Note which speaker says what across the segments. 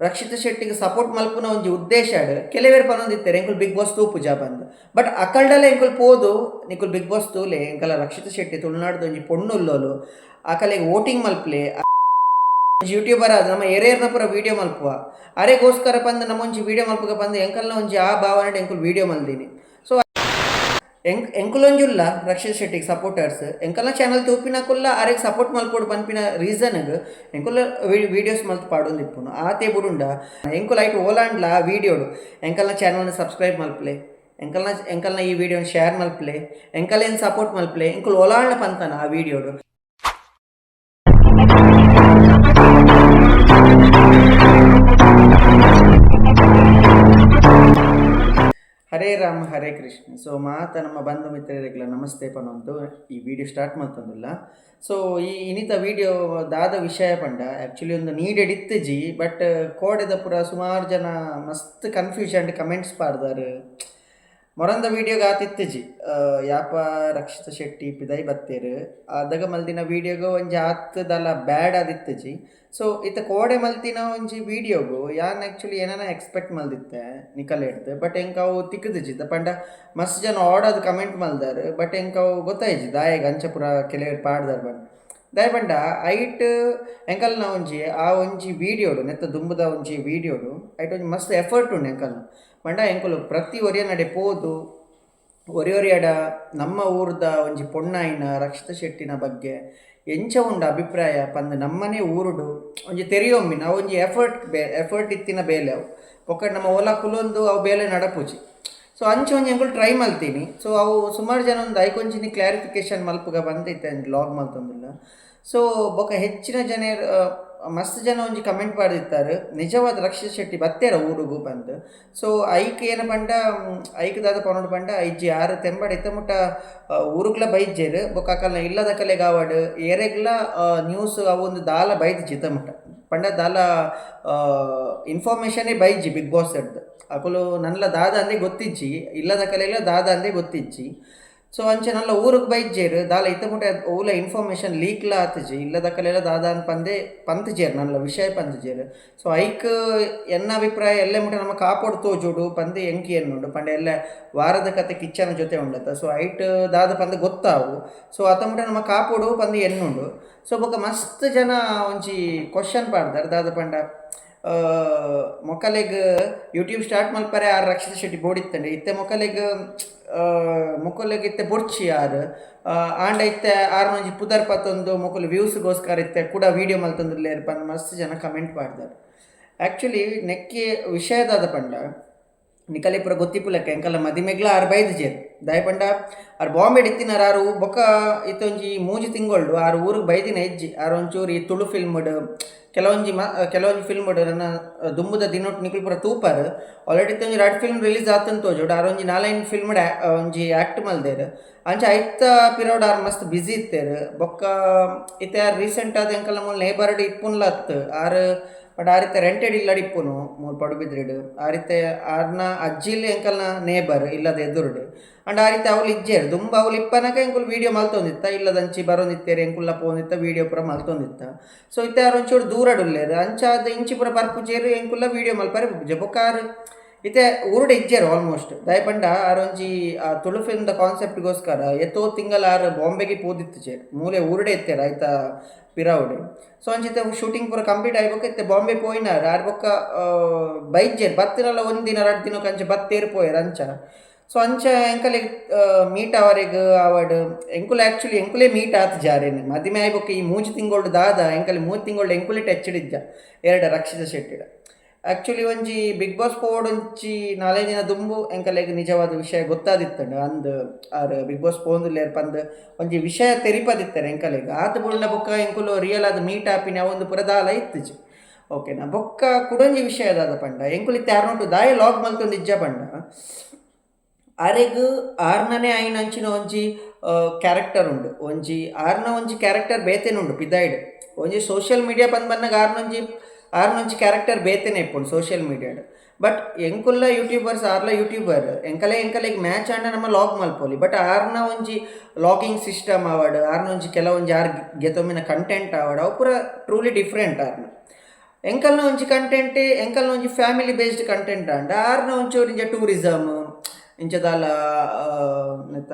Speaker 1: Rakshita ಶೆಟ್ಟಿಗ್ support ಮಲ್ಪುನ ಒಂಜಿ ಉದ್ದೇಶಡ್ ಕೆಲವೆರ್ ಪನೊಂದಿತ್ತೆರ್ ಎಂಕುಲು ಬಿಗ್ ಬಾಸ್ ತೂಪುಜ ಪಂದ್. ಬಟ್ ಅಕಲ್ಡಲ ಎಂಕುಲು ಪೋದು ನಿಕುಲು ಬಿಗ್ ಬಾಸ್ ತೂಲೆ, ಎಂಕಲ ರಕ್ಷಿತ ಶೆಟ್ಟಿ ತುಳುನಾಡ್ದ ಒಂಜಿ ಪೊಣ್ಣು ಉಲ್ಲೋಲು, ಅಕಲೆಗ್ ವೋಟಿಂಗ್ ಮಲ್ಪುಲೆ, ಒಂಜಿ ಯೂಟ್ಯೂಬರ್ ಆದ್ ನಮ ಏರೇರ್ನ ಪೂರ ವೀಡಿಯೋ ಮಲ್ಪುವ, ಅರೆಗೋಸ್ಕರ ಪಂದ್ ನಮ ಒಂಜಿ ವೀಡಿಯೋ ಮಲ್ಪುಗ ಪಂದ್ ಎಂಕಲ್ನ ಒಂಜಿ ಆ ಭಾವನೆಡ್ ಎಂಕುಲು ವೀಡಿಯೋ ಮಲ್ದಿನಿ. ಸೊ ಎಂಕುಲೊಂಜುಲ್ಲ ರಕ್ಷಿತ್ ಶೆಟ್ಟಿಗ್ ಸಪೋರ್ಟರ್ಸ್, ಎಂಕಲ್ನ ಚಾನಲ್ ತೂಪಿನಕುಲ್ಲ ಅರೆಗ್ ಸಪೋರ್ಟ್ ಮಲ್ಪೊಡು ಪನ್ಪಿನ ರೀಸನ್ಗ್ ಎಂಕುಲ ವೀಡಿಯೋಸ್ ಮಲ್ತ್ ಪಾಡೊಂದಿಪ್ಪುನು. ಆತೆ ಬುಡುಂಡ ಎಂಕುಲು ಐಟ್ ಓಲಾಂಡ್ಲ ಆ ವೀಡಿಯೋಡು ಎಂಕಲ್ನ ಚಾನಲ್ನ ಸಬ್ಸ್ಕ್ರೈಬ್ ಮಲ್ಪುಲೆ, ಎಂಕಲ್ನ ಎಂಕಲ್ನ ಈ ವೀಡಿಯೋನ್ ಶೇರ್ ಮಲ್ಪುಲೆ, ಎಂಕಲೆನ್ ಸಪೋರ್ಟ್ ಮಲ್ಪುಲೆ, ಎಂಕುಲು ಓಲಾಂಡ ಪಂತನ ಆ ವೀಡಿಯೋಡು. ಹರೇ ರಾಮ ಹರೇ ಕೃಷ್ಣ. ಸೊ ಮಾತ ನಮ್ಮ ಬಂಧು ಮಿತ್ರರಿಗೆಲ್ಲ ನಮಸ್ತೆ ಪನೊಂದು ಈ ವಿಡಿಯೋ ಸ್ಟಾರ್ಟ್ ಮಲ್ತೊಂದುಲ್ಲ. ಸೊ ಈ ಇನಿತ ವಿಡಿಯೋ ದಾದ ವಿಷಯ ಪಂಡ ಆ್ಯಕ್ಚುಲಿ ಒಂದು ನೀಡೆಡ್ ಇತ್ತುಜಿ, ಬಟ್ ಕೋಡೆದ ಪೂರ ಸುಮಾರು ಜನ ಮಸ್ತ್ ಕನ್ಫ್ಯೂಷನ್ ಕಮೆಂಟ್ಸ್ ಪಾಡ್ದಾರ್. ಮೊರಂದ ವಿಡಿಯೋಗ್ ಆತಿತ್ತುಜಿ ಯಾಪ ರಕ್ಷಿತ ಶೆಟ್ಟಿ ಪಿದೈ ಬತ್ತೆರ್ ಅದಗ ಮಲ್ದಿನ ವಿಡಿಯೋಗ್ ಒಂಜಿ ಆತ್ ದಾಲ ಬ್ಯಾಡ್ ಆದಿತ್ತುಜಿ. ಸೊ ಇತ್ತೆ ಕೋಡೆ ಮಲ್ತಿನ ಒಂಜಿ ವಿಡಿಯೋಗು ಯಾನ್ ಆ್ಯಕ್ಚುಲಿ ಏನಾನ ಎಕ್ಸ್ಪೆಕ್ಟ್ ಮಲ್ದಿತ್ತೆ ನಿಕಲೆಡ್ದ್, ಬಟ್ ಎಂಕ್ ಅವು ತಿಕ್ಕುದಿಜಿ. ಪಂಡ ಮಸ್ತ್ ಜನ ಆಡಾದ್ ಕಮೆಂಟ್ ಮಲ್ದಾರ್, ಬಟ್ ಎಂಕ್ ಅವು ಗೊತ್ತಾಯಿಜಿ ದಾಯೆಗ್ ಅಂಚ ಪೂರ ಕೆಲವೆರ್ ಪಾಡ್ದಾರ್ ಪಂದ್. ದಾಯೆ ಪಂಡ ಐಟ್ ಎಂಕಲ್ನ ಒಂಜಿ ಆ ಒಂಜಿ ವಿಡಿಯೋಡು ನೆತ್ತ ದುಂಬುದ ಒಂಜಿ ವಿಡಿಯೋಡು ಐಟ್ ಒಂಜಿ ಮಸ್ತ್ ಎಫರ್ಟ್ ಉಂಡು ಎಂಕಲ್ನ. ಪಂಡ ಎಂಕುಲು ಪ್ರತಿ ಒರಿಯ ನಡೆ ಪೋದು ಒರಿ ಒರಿಯಡ ನಮ್ಮ ಊರ್ದ ಒಂಜಿ ಪೊಣ್ಣಾಯಿನ ರಕ್ಷಿತ ಶೆಟ್ಟಿನ ಬಗ್ಗೆ ಎಂಚ ಉಂಡು ಅಭಿಪ್ರಾಯ ಪಂದ್ ನಮ್ಮನೇ ಊರುಡು ಒಂಜಿ ತೆರಿಯೊಂಬಿನ ಅವು ಒಂಜಿ ಎಫರ್ಟ್ ಎಫರ್ಟ್ ಇತ್ತಿನ ಬೇಲೆ ಅವು. ಬೊಕ್ಕ ನಮ್ಮ ಓಲ ಕುಲೊಂದು ಅವು ಬೇಲೆ ನಡಪುಜಿ. ಸೊ ಅಂಚ ಒಂಜಿ ಎಂಕುಲು ಟ್ರೈ ಮಲ್ತೀನಿ. ಸೊ ಅವು ಸುಮಾರು ಜನ ಒಂದು ಐಕೊಂಚಿನ ಕ್ಲಾರಿಫಿಕೇಶನ್ ಮಲ್ಪುಗ ಬಂದಿತ್ತೆ ಲಾಗ್ ಮಲ್ತೊಂದುಲ್ಲ. ಸೊ ಬೊಕ ಹೆಚ್ಚಿನ ಜನ ಮಸ್ತ್ ಜನ ಒಂಜಿ ಕಮೆಂಟ್ ಪಾಡ್ದಿತ್ತಾರೆ ನಿಜವಾದ ರಕ್ಷಿತ್ ಶೆಟ್ಟಿ ಬತ್ತೇರ ಊರುಗು ಪಂದ್. ಸೊ ಐಕ್ ಏನ ಪಂಡ ಐಕ್ ದಾದ ಪನೊಡು ಪಂಡ ಇಜ್ಜಿ ಆರು ತೆಂಬಡೆ ಇತ್ತ ಮುಟ್ಟ ಊರುಗ್ಲ ಬೈಜ್ಜೆರ್, ಬೊಕ ಅಕಲ್ನ ಇಲ್ಲದ ಕಲೆಗಾವಡ್ ಏರೆಗ್ಲ ನ್ಯೂಸ್ ಅವೊಂದು ದಾಲ ಬೈದಿಜ್ಜಿ ಇತ್ತ ಮುಟ್ಟ. ಪಂಡ ದಾಲ ಇನ್ಫಾರ್ಮೇಷನೇ ಬೈಜ್ಜಿ ಬಿಗ್ ಬಾಸ್ ಎಡ್ದ್ ಅಕುಲು ನನ್ಲ ದಾದ ಅಂದೇ ಗೊತ್ತಿಜ್ಜಿ, ಇಲ್ಲದ ಕಲೆಗ್ಲ ದಾದ ಅಂದೇ ಗೊತ್ತಿಜ್ಜಿ. ಸೊ ಅಂಚ ನಲ್ಲ ಊರುಗ್ ಬೈಜ್ಜೆರ್ ದಾಲ ಇತ್ತ ಮುಟ್ಟ ಓಲ ಇನ್ಫಾರ್ಮೇಷನ್ ಲೀಕ್ಲ ಆತುಜಿ, ಇಲ್ಲದ ಕಲೆಲ ದಾದ ಅಂದ್ ಪಂದೇ ಪಂತುಜೆರ್ ನಲ್ಲ ವಿಷಯ ಪಂತುಜೆರ್. ಸೊ ಐಕ್ ಎನ್ನ ಅಭಿಪ್ರಾಯ ಎಲ್ಲೆ ಮುಟ್ಟ ನಮ್ಮ ಕಾಪೊಡು ತೋಜೋಡು ಪಂದ್ ಎಂಕ್ ಎನ್ನುಂಡು. ಪಂಡ ಎಲ್ಲೆ ವಾರದ ಕತೆ ಕಿಚ್ಚನ ಜೊತೆ ಉಂಡತ, ಸೊ ಐಟ್ ದಾದ ಪಂದ್ ಗೊತ್ತಾವು. ಸೊ ಅತ ಮುಟ್ಟ ನಮ್ಮ ಕಾಪೊಡು ಪಂದ್ ಎನ್ನುಂಡು. ಸೊ ಬೊಕ ಮಸ್ತ್ ಜನ ಒಂಜಿ ಕ್ವಶನ್ ಪಾಡ್ದಾರ್ ದಾದ ಪಂಡ ಮೊಕಲೆಗ್ ಯೂಟ್ಯೂಬ್ ಸ್ಟಾರ್ಟ್ ಮಲ್ಪರೆ ಆರ್ ರಕ್ಷಿತ ಶೆಟ್ಟಿ ಬೋಡಿತ್ತಂಡೆ, ಇತ್ತೆ ಮೊಕಲೆಗ್ ಮೊಕಲೆಗ್ ಇತ್ತೆ ಬೊಡ್ಚಿ ಆರ್ ಆಂಡ ಇತ್ತೆ ಆರ್ನೊಂಜಿ ಪುದರ್ ಪತ್ತೊಂದು ಮೊಕುಲು ವ್ಯೂಸ್ಗೋಸ್ಕರ ಇತ್ತೆ ಕೂಡ ವೀಡಿಯೋ ಮಲ್ತೊಂದುಲ್ಲೆರ್ ಪಂದ್ ಮಸ್ತ್ ಜನ ಕಮೆಂಟ್ ಪಾಡ್ದಾರ್. ಆ್ಯಕ್ಚುಲಿ ನೆಕ್ಕೆ ವಿಷಯ ದಾದ ಪಂಡ ನಿಕಲೆ ಪೂರ ಗೊತ್ತಿಪ್ಪುಲೆಕ್ಕ ಎಂಕಲ್ಲ ಮದಿಮೆಗ್ಲ ಆರ್ ಬೈದಿಜೆರ್. ದಾಯೆ ಪಂಡ ಆರ್ ಬಾಂಬೆಡ್ ಇತ್ತಿನಾರ್, ಆರ್ ಬೊಕ್ಕ ಇತ್ತೊಂಜಿ ಮೂಜಿ ತಿಂಗೊಳ್ಡು ಆರ್ ಊರಿಗೆ ಬೈದಿನ ಇಜ್ಜಿ. ಆರ್ ಒಂಚೂರು ಈ ತುಳು ಫಿಲ್ಮ್ಡ್ ಕೆಲವೊಂಜಿ ಕೆಲವೊಂಜಿ ಫಿಲ್ಮ್ಡ್ ನನ್ನ ದುಂಬುದ ದಿನೊಟ್ಟು ನಿಕುಲು ಪೂರ ತೂಪರ್. ಆಲ್ರೆಡಿ ಇತ್ತೊಂಜಿ ರಡ್ಡ್ ಫಿಲ್ಮ್ ರಿಲೀಸ್ ಆತಂತ ತೋಜೋಡು, ಆರ್ ಒಂಜಿ ನಾಲೈನ್ ಫಿಲ್ಮ್ಡ್ ಒಂಜಿ ಆ್ಯಕ್ಟ್ ಮಲ್ದೆರ್. ಅಂಚ ಐತ ಪಿರಿಯಡ್ ಆರ್ ಮಸ್ತ್ ಬ್ಯುಸಿ ಇತ್ತೆರ್. ಬೊಕ್ಕ ಇತ್ತೆ ಆರ್ ರೀಸೆಂಟ್ ಆದ್ ಎಂಕಲ್ನ ಮೂಲು ನೇಬರ್ಡ್ ಇಪ್ಪುನ್ಲ ಅತ್ತ್ ಆರ್, ಬಟ್ ಆರ್ ಇತ್ತೆ ರೆಂಟೆಡ್ ಇಲ್ಲಡ್ ಇಪ್ಪುನು ಮೂಲು ಪಡುಬಿದ್ರಿಡ್. ಆರ್ ಇತ್ತೆ ಆರ್ನ ಅಜ್ಜಿಲ್ ಎಂಕಲ್ನ ನೇಬರ್ ಇಲ್ಲದ ಎದುರುಡು. ಅಂಡ ಆ ರೀತಿ ಅವ್ಲು ಇಜ್ಜೆರ್, ದುಂಬು ಅವ್ಲು ಇಪ್ಪನಗ ಎಂಕುಲು ವೀಡಿಯೋ ಮಲ್ತೊಂದಿತ್ತ, ಇಲ್ಲದಂಚಿ ಬರೊಂದಿತ್ತೆರ್ ಎಂಕುಲ್ಲ ಪೋವೊಂದಿತ್ತ ವೀಡಿಯೋ ಪೂರ ಮಲ್ತೊಂದಿತ್ತ. ಸೊ ಇತ್ತೆ ಆರ್ ಒಂಚೂರು ದೂರಡ್ ಉಲ್ಲೆರ್, ಅಂಚಾದ್ ಇಂಚಿ ಪೂರ ಬರ್ಪುಜೆರ್, ಎಂಕುಲ್ಲ ವೀಡಿಯೋ ಮಲ್ಪರೆ ಬುಡ್ಪುಜೆರ್. ಬೊಕ್ಕ ಆರ್ ಇತ್ತೆ ಊರುಡು ಇಜ್ಜೆರ್ ಆಲ್ಮೋಸ್ಟ್. ದಾಯೆ ಪಂಡ ಆರ್ ಒಂಜಿ ತುಳು ಫಿಲ್ಮ್ದ ಕಾನ್ಸೆಪ್ಟ್ಗೋಸ್ಕರ ಏತೋ ತಿಂಗಲ್ ಆರ್ ಬಾಂಬೆಗೆ ಪೋದಿತ್ತುಜೆರ್, ಮೂಲೆ ಊರುಡೆ ಇತ್ತೆರ್ ಐತ ಪಿರವುಡೆ. ಸೊ ಅಂಚಿತ್ತೆ ಶೂಟಿಂಗ್ ಪೂರ ಕಂಪ್ಲೀಟ್ ಆಯಿ ಬೊಕ್ಕ ಇತ್ತೆ ಬಾಂಬೆ ಪೋಯಿನಾರ್ ಆರ್. ಬೊಕ್ಕ ಬೈಜ್ಜೆರ್, ಬತ್ತಿನಲ್ಲ ಒಂಜಿ ದಿನ ರಡ್ಡ್ ದಿನಕ್ಕೆ ಅಂಚ ಬತ್ತೇರ್ ಪೋಯೆರ್ ಅಂಚ. ಸೊ ಅಂಚ ಎಂಕಲೆಗ್ ಮೀಟ್ ಆವರೆಗ್ ಆವಡ್ ಎಂಕುಲು ಆ್ಯಕ್ಚುಲಿ ಎಂಕುಲೇ ಮೀಟ್ ಆತ್ ಜಾರೇನು ಮದಿಮೆ ಆಯಿ ಬೊಕ್ಕ ಈ ಮೂಜಿ ತಿಂಗೊಳ್ಡು ದಾದ ಎಂಕಲೆ ಮೂಜಿ ತಿಂಗೊಳ್ಡು ಎಂಕುಲೇ ಟಚ್ಡ್ ಇಜ್ಜ ಎರಡ ರಕ್ಷಿತ ಶೆಟ್ಟಿಡ. ಆ್ಯಕ್ಚುಲಿ ಒಂಜಿ ಬಿಗ್ ಬಾಸ್ ಪೋವೊಡೊಂಚಿ ನಾಲೈದು ದಿನ ದುಂಬು ಎಂಕಲೆಗ್ ನಿಜವಾದ ವಿಷಯ ಗೊತ್ತಾದಿತ್ತಂಡು ಅಂದ್ ಆರ್ ಬಿಗ್ ಬಾಸ್ ಪೋವೊಂದುಲ್ಲೆರ್ ಪಂದ್ ಒಂಜಿ ವಿಷಯ ತೆರಿಪದಿತ್ತೆರ್ ಎಂಕಲೆಗ್. ಆತ್ ಬುಡ್ಂಡ ಬೊಕ್ಕ ಎಂಕುಲು ರಿಯಲ್ ಆದ್ ಮೀಟ್ ಆಪಿನ ಅವೊಂದು ಪೂರ ದಾಲ ಇತ್ತುಜಿ ಓಕೆನಾ. ಬೊಕ್ಕ ಕುಡೊಂಜಿ ವಿಷಯ ದಾದ ಪಂಡ ಎಂಕುಲು ಇತ್ತೆ ಆರ್ನೊಟ್ಟು ದಾಯೆ ಲಾಗ್ ಮಲ್ತೊಂದಿಜ್ಜ ಪಂಡ ಆರೆಗ್ ಆರ್ನನೇ ಆಯಿನಂಚಿನ ಒಂಜಿ ಕ್ಯಾರೆಕ್ಟರ್ ಉಂಡು, ಒಂಜಿ ಆರ್ನ ಒಂಜಿ ಕ್ಯಾರೆಕ್ಟರ್ ಬೇತೆನೆ ಉಂಡು ಪಿದಾಯ್ಡ್. ಒಂಜಿ ಸೋಷಿಯಲ್ ಮೀಡಿಯಾ ಪಂದ್ ಬನ್ನಗ ಆರ್ನೊಂಜಿ ಕ್ಯಾರೆಕ್ಟರ್ ಬೇತೆನೆ ಇಪ್ಪುಂಡು ಸೋಷಿಯಲ್ ಮೀಡಿಯಾಡ್. ಬಟ್ ಎಂಕುಲ್ಲ ಯೂಟ್ಯೂಬರ್ಸ್ ಆರ್ಲ ಯೂಟ್ಯೂಬರ್, ಎಂಕಲೆ ಎಂಕಲೆಗ್ ಮ್ಯಾಚ್ ಆಂಡ ನಮ್ಮ ಲಾಗ್ ಮಲ್ಪೊಲಿ. ಬಟ್ ಆರ್ನ ಒಂಜಿ ಲಾಗಿಂಗ್ ಸಿಸ್ಟಮ್ ಆವಡ್, ಆರ್ನ ಒಂಜಿ ಕೆಲವೊಂಜಿ ಆರ್ ಗೆತೊಂಬಿನ ಕಂಟೆಂಟ್ ಆವಡ್, ಅವು ಪೂರ ಟ್ರೂಲಿ ಡಿಫ್ರೆಂಟ್ ಆರ್ನ. ಎಂಕಲ್ನ ಒಂಜಿ ಕಂಟೆಂಟ್, ಎಂಕಲ್ನ ಒಂಜಿ family based content ಆಂಡ ಆರ್ನ ಒಂಚೂರು ಇಂಚ ಟೂರಿಸಮ್ ಇಂಚ ದಾಲ ನೆತ್ತ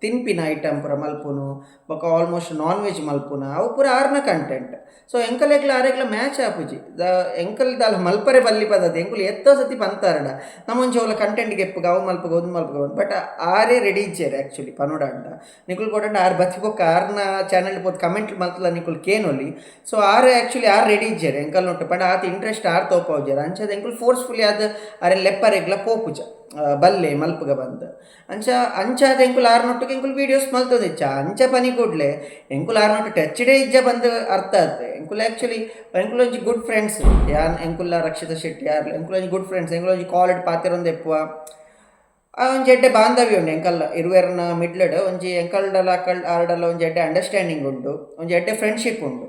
Speaker 1: ತಿನ್ಪಿನ ಐಟಮ್ ಪೂರ ಮಲ್ಪುನು ಬೊಕ almost non veg ಮಲ್ಪುನ ಅವು ಪೂರ ಆರ್ನ ಕಂಟೆಂಟ್. ಸೊ ಎಂಕಲೆಗ್ಲ ಆರೆಗ್ಲ ಮ್ಯಾಚ್ ಆಪುಜಿ. ದ ಎಂಕಲ್ ದಾಲ ಮಲ್ಪರೆ ಬಲ್ಲಿ ಪದದ ಎಂಕುಲು ಎತ್ತೋ ಸತಿ ಪಂತಾರಡ ನಮ್ಮ ಒಂಜಿ ಅವ್ಲ ಕಂಟೆಂಟ್ ಗೆಪ್ಪುಗ ಅವು ಮಲ್ಪುಗ ಉಂದು ಮಲ್ಪುಗ, ಬಟ್ ಆರೇ ರೆಡಿ ಇಜ್ಜೆರ್ ಆ್ಯಕ್ಚುಲಿ ಪನೋಡಾಂಡ. ನಿಕುಲು ಬೋಡಂಡ ಆರ್ ಬತ್ತಿ ಬೊಕ್ಕ ಆರ್ನ ಚಾನಲ್ ಪೋದು ಕಮೆಂಟ್ ಮಲ್ತಲ ನಿಕುಲು ಕೇನೊಲಿ. ಸೊ ಆರ್ ಆ್ಯಕ್ಚುಲಿ ಆರ್ ರೆಡಿ ಇಜ್ಜೆರ್ ಎಂಕಲ್ ನೊಟ್ಟು ಪಂಡ ಆತ್ ಇಂಟ್ರೆಸ್ಟ್ ಆರ್ ತೋಪಾವುಜೆರ್. ಅಂಚಾದ್ ಎಂಕುಲು ಫೋರ್ಸ್ಫುಲಿ ಆದ್ ಆರೆನ್ ಲೆಪ್ಪರೆಗ್ಲ ಪೋಪುಜ ಬಲ್ಲೆ ಮಲ್ಪುಗ ಬಂದ್. ಅಂಚ ಅಂಚಾದ್ ಎಂಕುಲು ಆರ್ನೊಟ್ಟಿಗೆ ಎಂಕುಲು ವೀಡಿಯೋಸ್ ಮಲ್ತೊಂದಿಚ್ಚ. ಅಂಚ ಪನಿ ಕೂಡ್ಲೆ ಎಂಕುಲು ಆರ್ನೊಟ್ಟು ಟಚ್ಡೇ ಇಜ್ಜ ಬಂದ್ ಅರ್ಥ ಆತ್. ಎಂಕುಲು ಆ್ಯಕ್ಚುಲಿ ಎಂಕುಲು ಒಂಜಿ ಗುಡ್ ಫ್ರೆಂಡ್ಸ್. ಯಾನ್ ಎಂಕುಲ್ಲ ರಕ್ಷಿತಾ ಶೆಟ್ಟಿ ಆರ್ಲ ಎಂಕುಲು ಒಂಜಿ ಗುಡ್ ಫ್ರೆಂಡ್ಸ್. ಎಂಕುಲು ಒಂಜಿ ಕಾಲ್ ಡ್ ಪಾತೆರೊಂದೆಪ್ಪುವ. ಆ ಒಂಜಿ ಎಡ್ಡೆ ಬಾಂಧವ್ಯ ಉಂಡು ಎಂಕಲ್ಲ ಇರುವೆರ್ನ ಮಿಡ್ಲಡ್. ಒಂಜಿ ಎಂಕಲ್ಡಲ ಅಕಲ್ ಆರ್ಡಲ ಒಂಜಿ ಎಡ್ಡೆ ಅಂಡರ್ಸ್ಟ್ಯಾಂಡಿಂಗ್ ಉಂಡು, ಒಂಜಿ ಎಡ್ಡೆ ಫ್ರೆಂಡ್ಶಿಪ್ ಉಂಡು.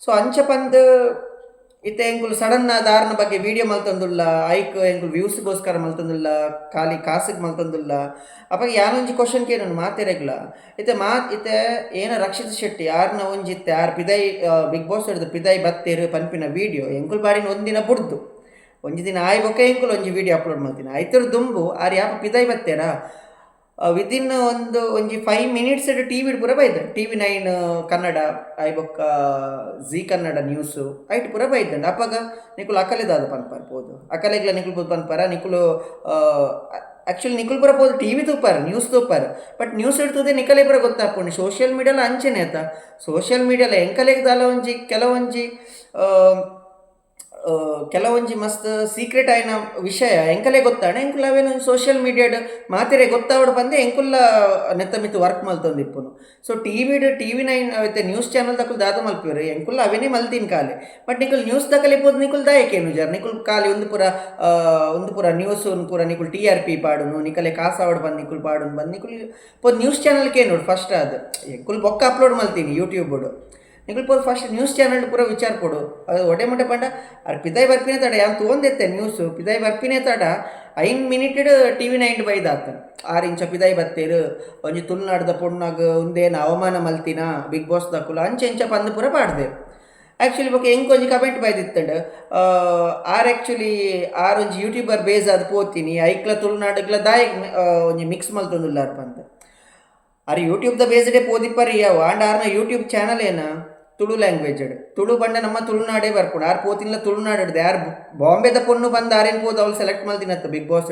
Speaker 1: ಸೊ ಅಂಚ ಪಂದ್ ಇತ್ತೆ ಎಂಕುಲು ಸಡನ್ ಆದ್ ಆರ್ನ ಬಗ್ಗೆ ವೀಡಿಯೋ ಮಲ್ತೊಂದುಲ್ಲ, ಐಕ್ ಎಂಕುಲು ವ್ಯೂಸ್ಗೋಸ್ಕರ ಮಲ್ತೊಂದುಲ್ಲ, ಖಾಲಿ ಕಾಸಿಗೆ ಮಲ್ತೊಂದುಲ್ಲ. ಅಪಗ ಯಾನೊಂಜಿ ಕ್ವಶನ್ ಕೇನುಂಡು ಮಾತೆರೆಗ್ಲ. ಇತ್ತೆ ಮಾ ಇತ್ತೆ ಏನ ರಕ್ಷಿತ್ ಶೆಟ್ಟಿ ಆರ್ನ ಒಂಜಿ ಇತ್ತೆ ಆರ್ ಪಿದೈ ಬಿಗ್ ಬಾಸ್ ಹಿಡ್ದು ಪಿದೈ ಬತ್ತೇರು ಪನ್ಪಿನ ವೀಡಿಯೋ ಎಂಕುಲು ಬಾರಿನ ಒಂದಿನ ಬುಡ್ದು ಒಂಜಿ ದಿನ ಆಯ್ ಬೊಕ್ಕ ಎಂಕುಲು ಒಂಜಿ ವೀಡಿಯೋ ಅಪ್ಲೋಡ್ ಮಲ್ತಿನ. ಐತರ್ ದುಂಬು ಆರ್ ಯಾಪ ಪಿದೈ ಬತ್ತೇರಾ ವಿದಿನ್ ಒಂದು ಒಂಜಿ 5 ಮಿನಿಟ್ಸ್ ಟಿ ವಿಡ್ ಪೂರ ಬೈದ TV9 Kannada ಆಯ್ ಬೊಕ್ಕ ಜೀ ಕನ್ನಡ ನ್ಯೂಸ್ ಐಟ್ ಪೂರ ಬೈದ್ಂಡ್. ಅಪಗ ನಿಕುಲು ಅಕಲೆ ದಾದ ಪನ್ಪಾರ್ ಪೋದು ಅಕಲೆಗ್ಲ ನಿಕುಲು ಪೋದು ಪನ್ಪಾರ? ನಿಕುಲು ಆ್ಯಕ್ಚುಲಿ ನಿಕುಲು ಪೂರ ಪೋದು ಟಿ ವಿ ತೂಪಾರ್, ನ್ಯೂಸ್ ತೂಪಾರ್, ಬಟ್ ನ್ಯೂಸ್ ಇಡ್ತದೆ ನಿಕಲೆ ಪೂರ ಗೊತ್ತಾಪುಂಡು. ಸೋಷಿಯಲ್ ಮೀಡಿಯಾಲ ಅಂಚೆನೆ ಆತ. ಸೋಷಿಯಲ್ ಮೀಡಿಯಾಲ ಎಂಕಲೆಗ್ ದಾಲ ಒಂಜಿ ಕೆಲವೊಂಜಿ ಕೆಲವೊಂಜಿ ಮಸ್ತ್ ಸೀಕ್ರೆಟ್ ಆಯಿನ ವಿಷಯ ಎಂಕಲೆ ಗೊತ್ತಾಂಡ ಎಂಕುಲು ಅವೇನು ಸೋಷಿಯಲ್ ಮೀಡಿಯಾಡ್ ಮಾತೆರೆ ಗೊತ್ತಾವಡ್ ಪಂದೆ ಎಂಕುಲ್ಲ ನೆತ್ತ ಮಿತ್ತ್ ವರ್ಕ್ ಮಲ್ತೊಂದಿಪ್ಪುನು. ಸೊ T we'd TV9 ಅವಿತ್ತೆ news channel ದಕುಲು ದಾದ ಮಲ್ಪುವೆರ್ ಎಂಕುಲ್ಲ ಅವೇನೇ ಮಲ್ತಿನ ಕಾಲೆ. ಬಟ್ ನಿಕುಲು ನ್ಯೂಸ್ ದಕಲೆ ಪೋದು ನಿಕುಲು ದಾಯೆ ಕೇನುಜಾರ್? ನಿಕುಲು ಖಾಲಿ ಉಂದು ಪೂರ ಉಂದು ಪೂರ ನ್ಯೂಸ್ ಪೂರ ನಿಕುಲು T R P ಪಾಡುನು, ನಿಕಲೆ ಕಾಸಾವಡ್ ಬಂದು ನಿಕುಲು ಪಾಡುನು ಬಂದು ನಿಕುಲು ಪೋದು ನ್ಯೂಸ್ ಚಾನಲ್ ಕೇನೋಡು ಫಸ್ಟ್. ಅದು ಎಂಕುಲು ಬೊಕ್ಕ ಅಪ್ಲೋಡ್ ಮಲ್ತೀನಿ ಯೂಟ್ಯೂಬ್. ನಿಕುಲು ಪೋದು first news channel ಪೂರ ವಿಚಾರ ಕೊಡು. ಅದು ಒಡೆ ಮುಟ್ಟೆ ಪಂಡ ಅರ್ ಪಿದಾಯಿ ಬರ್ಪಿನೇ ತಡ ಯಾನ್ ತೂವೊಂದಿತ್ತೆ ನ್ಯೂಸ್. ಪಿದಾಯಿ ಬರ್ಪಿನೇ ತಡ 5 ಮಿನಿಟ್ TV9 ಬೈದಾತ. ಆರ್ ಇಂಚ ಪಿದಾಯಿ ಬತ್ತೇರು, ಒಂಜಿ ತುಳುನಾಡ್ದ ಪೊಣ್ಣಗ್ ಉಂದೇನ ಅವಮಾನ ಮಲ್ತಿನ ಬಿಗ್ ಬಾಸ್ ದಕುಲು ಅಂಚ ಇಂಚ ಪಂದ್ ಪೂರ ಪಾಡ್ದೆ. ಆ್ಯಕ್ಚುಲಿ ಬೊಕ ಎಂಕ್ ಒಂಜಿ ಕಮೆಂಟ್ ಬೈದಿತ್ತಂಡ್, ಆರ್ ಆ್ಯಕ್ಚುಲಿ ಆರ್ ಒಂಜಿ ಯೂಟ್ಯೂಬರ್ ಬೇಸ್ ಆದ್ ಪೋತೀನಿ, ಐಕ್ಲ ತುಳುನಾಡುಗ್ಲ ದಾಯೆ ಒಂಜಿ ಮಿಕ್ಸ್ ಮಲ್ತೊಂದುಲ್ಲಾರ್ ಪಂದ್. ಆರ್ ಯೂಟ್ಯೂಬ್ ದ ಬೇಸ್ಡೆ ಪೋದಿಪ್ಪರ್ ಯಾವು ಆಂಡ ಆರ್ನ ಯೂಟ್ಯೂಬ್ ಚಾನಲ್ ಏನ ತುಳು ಲ್ಯಾಂಗ್ವೇಜ್. ತುಳು ಪಂಡ ನಮ್ಮ ತುಳುನಾಡೇ ಬರ್ಪುಂಡು. ಆರ್ ಪೋತಿನ್ಲ ತುಳುನಾಡ್. ಆರ್ ಬಾಂಬೆದ ಪೊಣ್ಣು ಬಂದು ಆರೇನು ಪೋದು ಅವ್ಲು ಸೆಲೆಕ್ಟ್ ಮಲ್ತಿನತ್ತ big boss.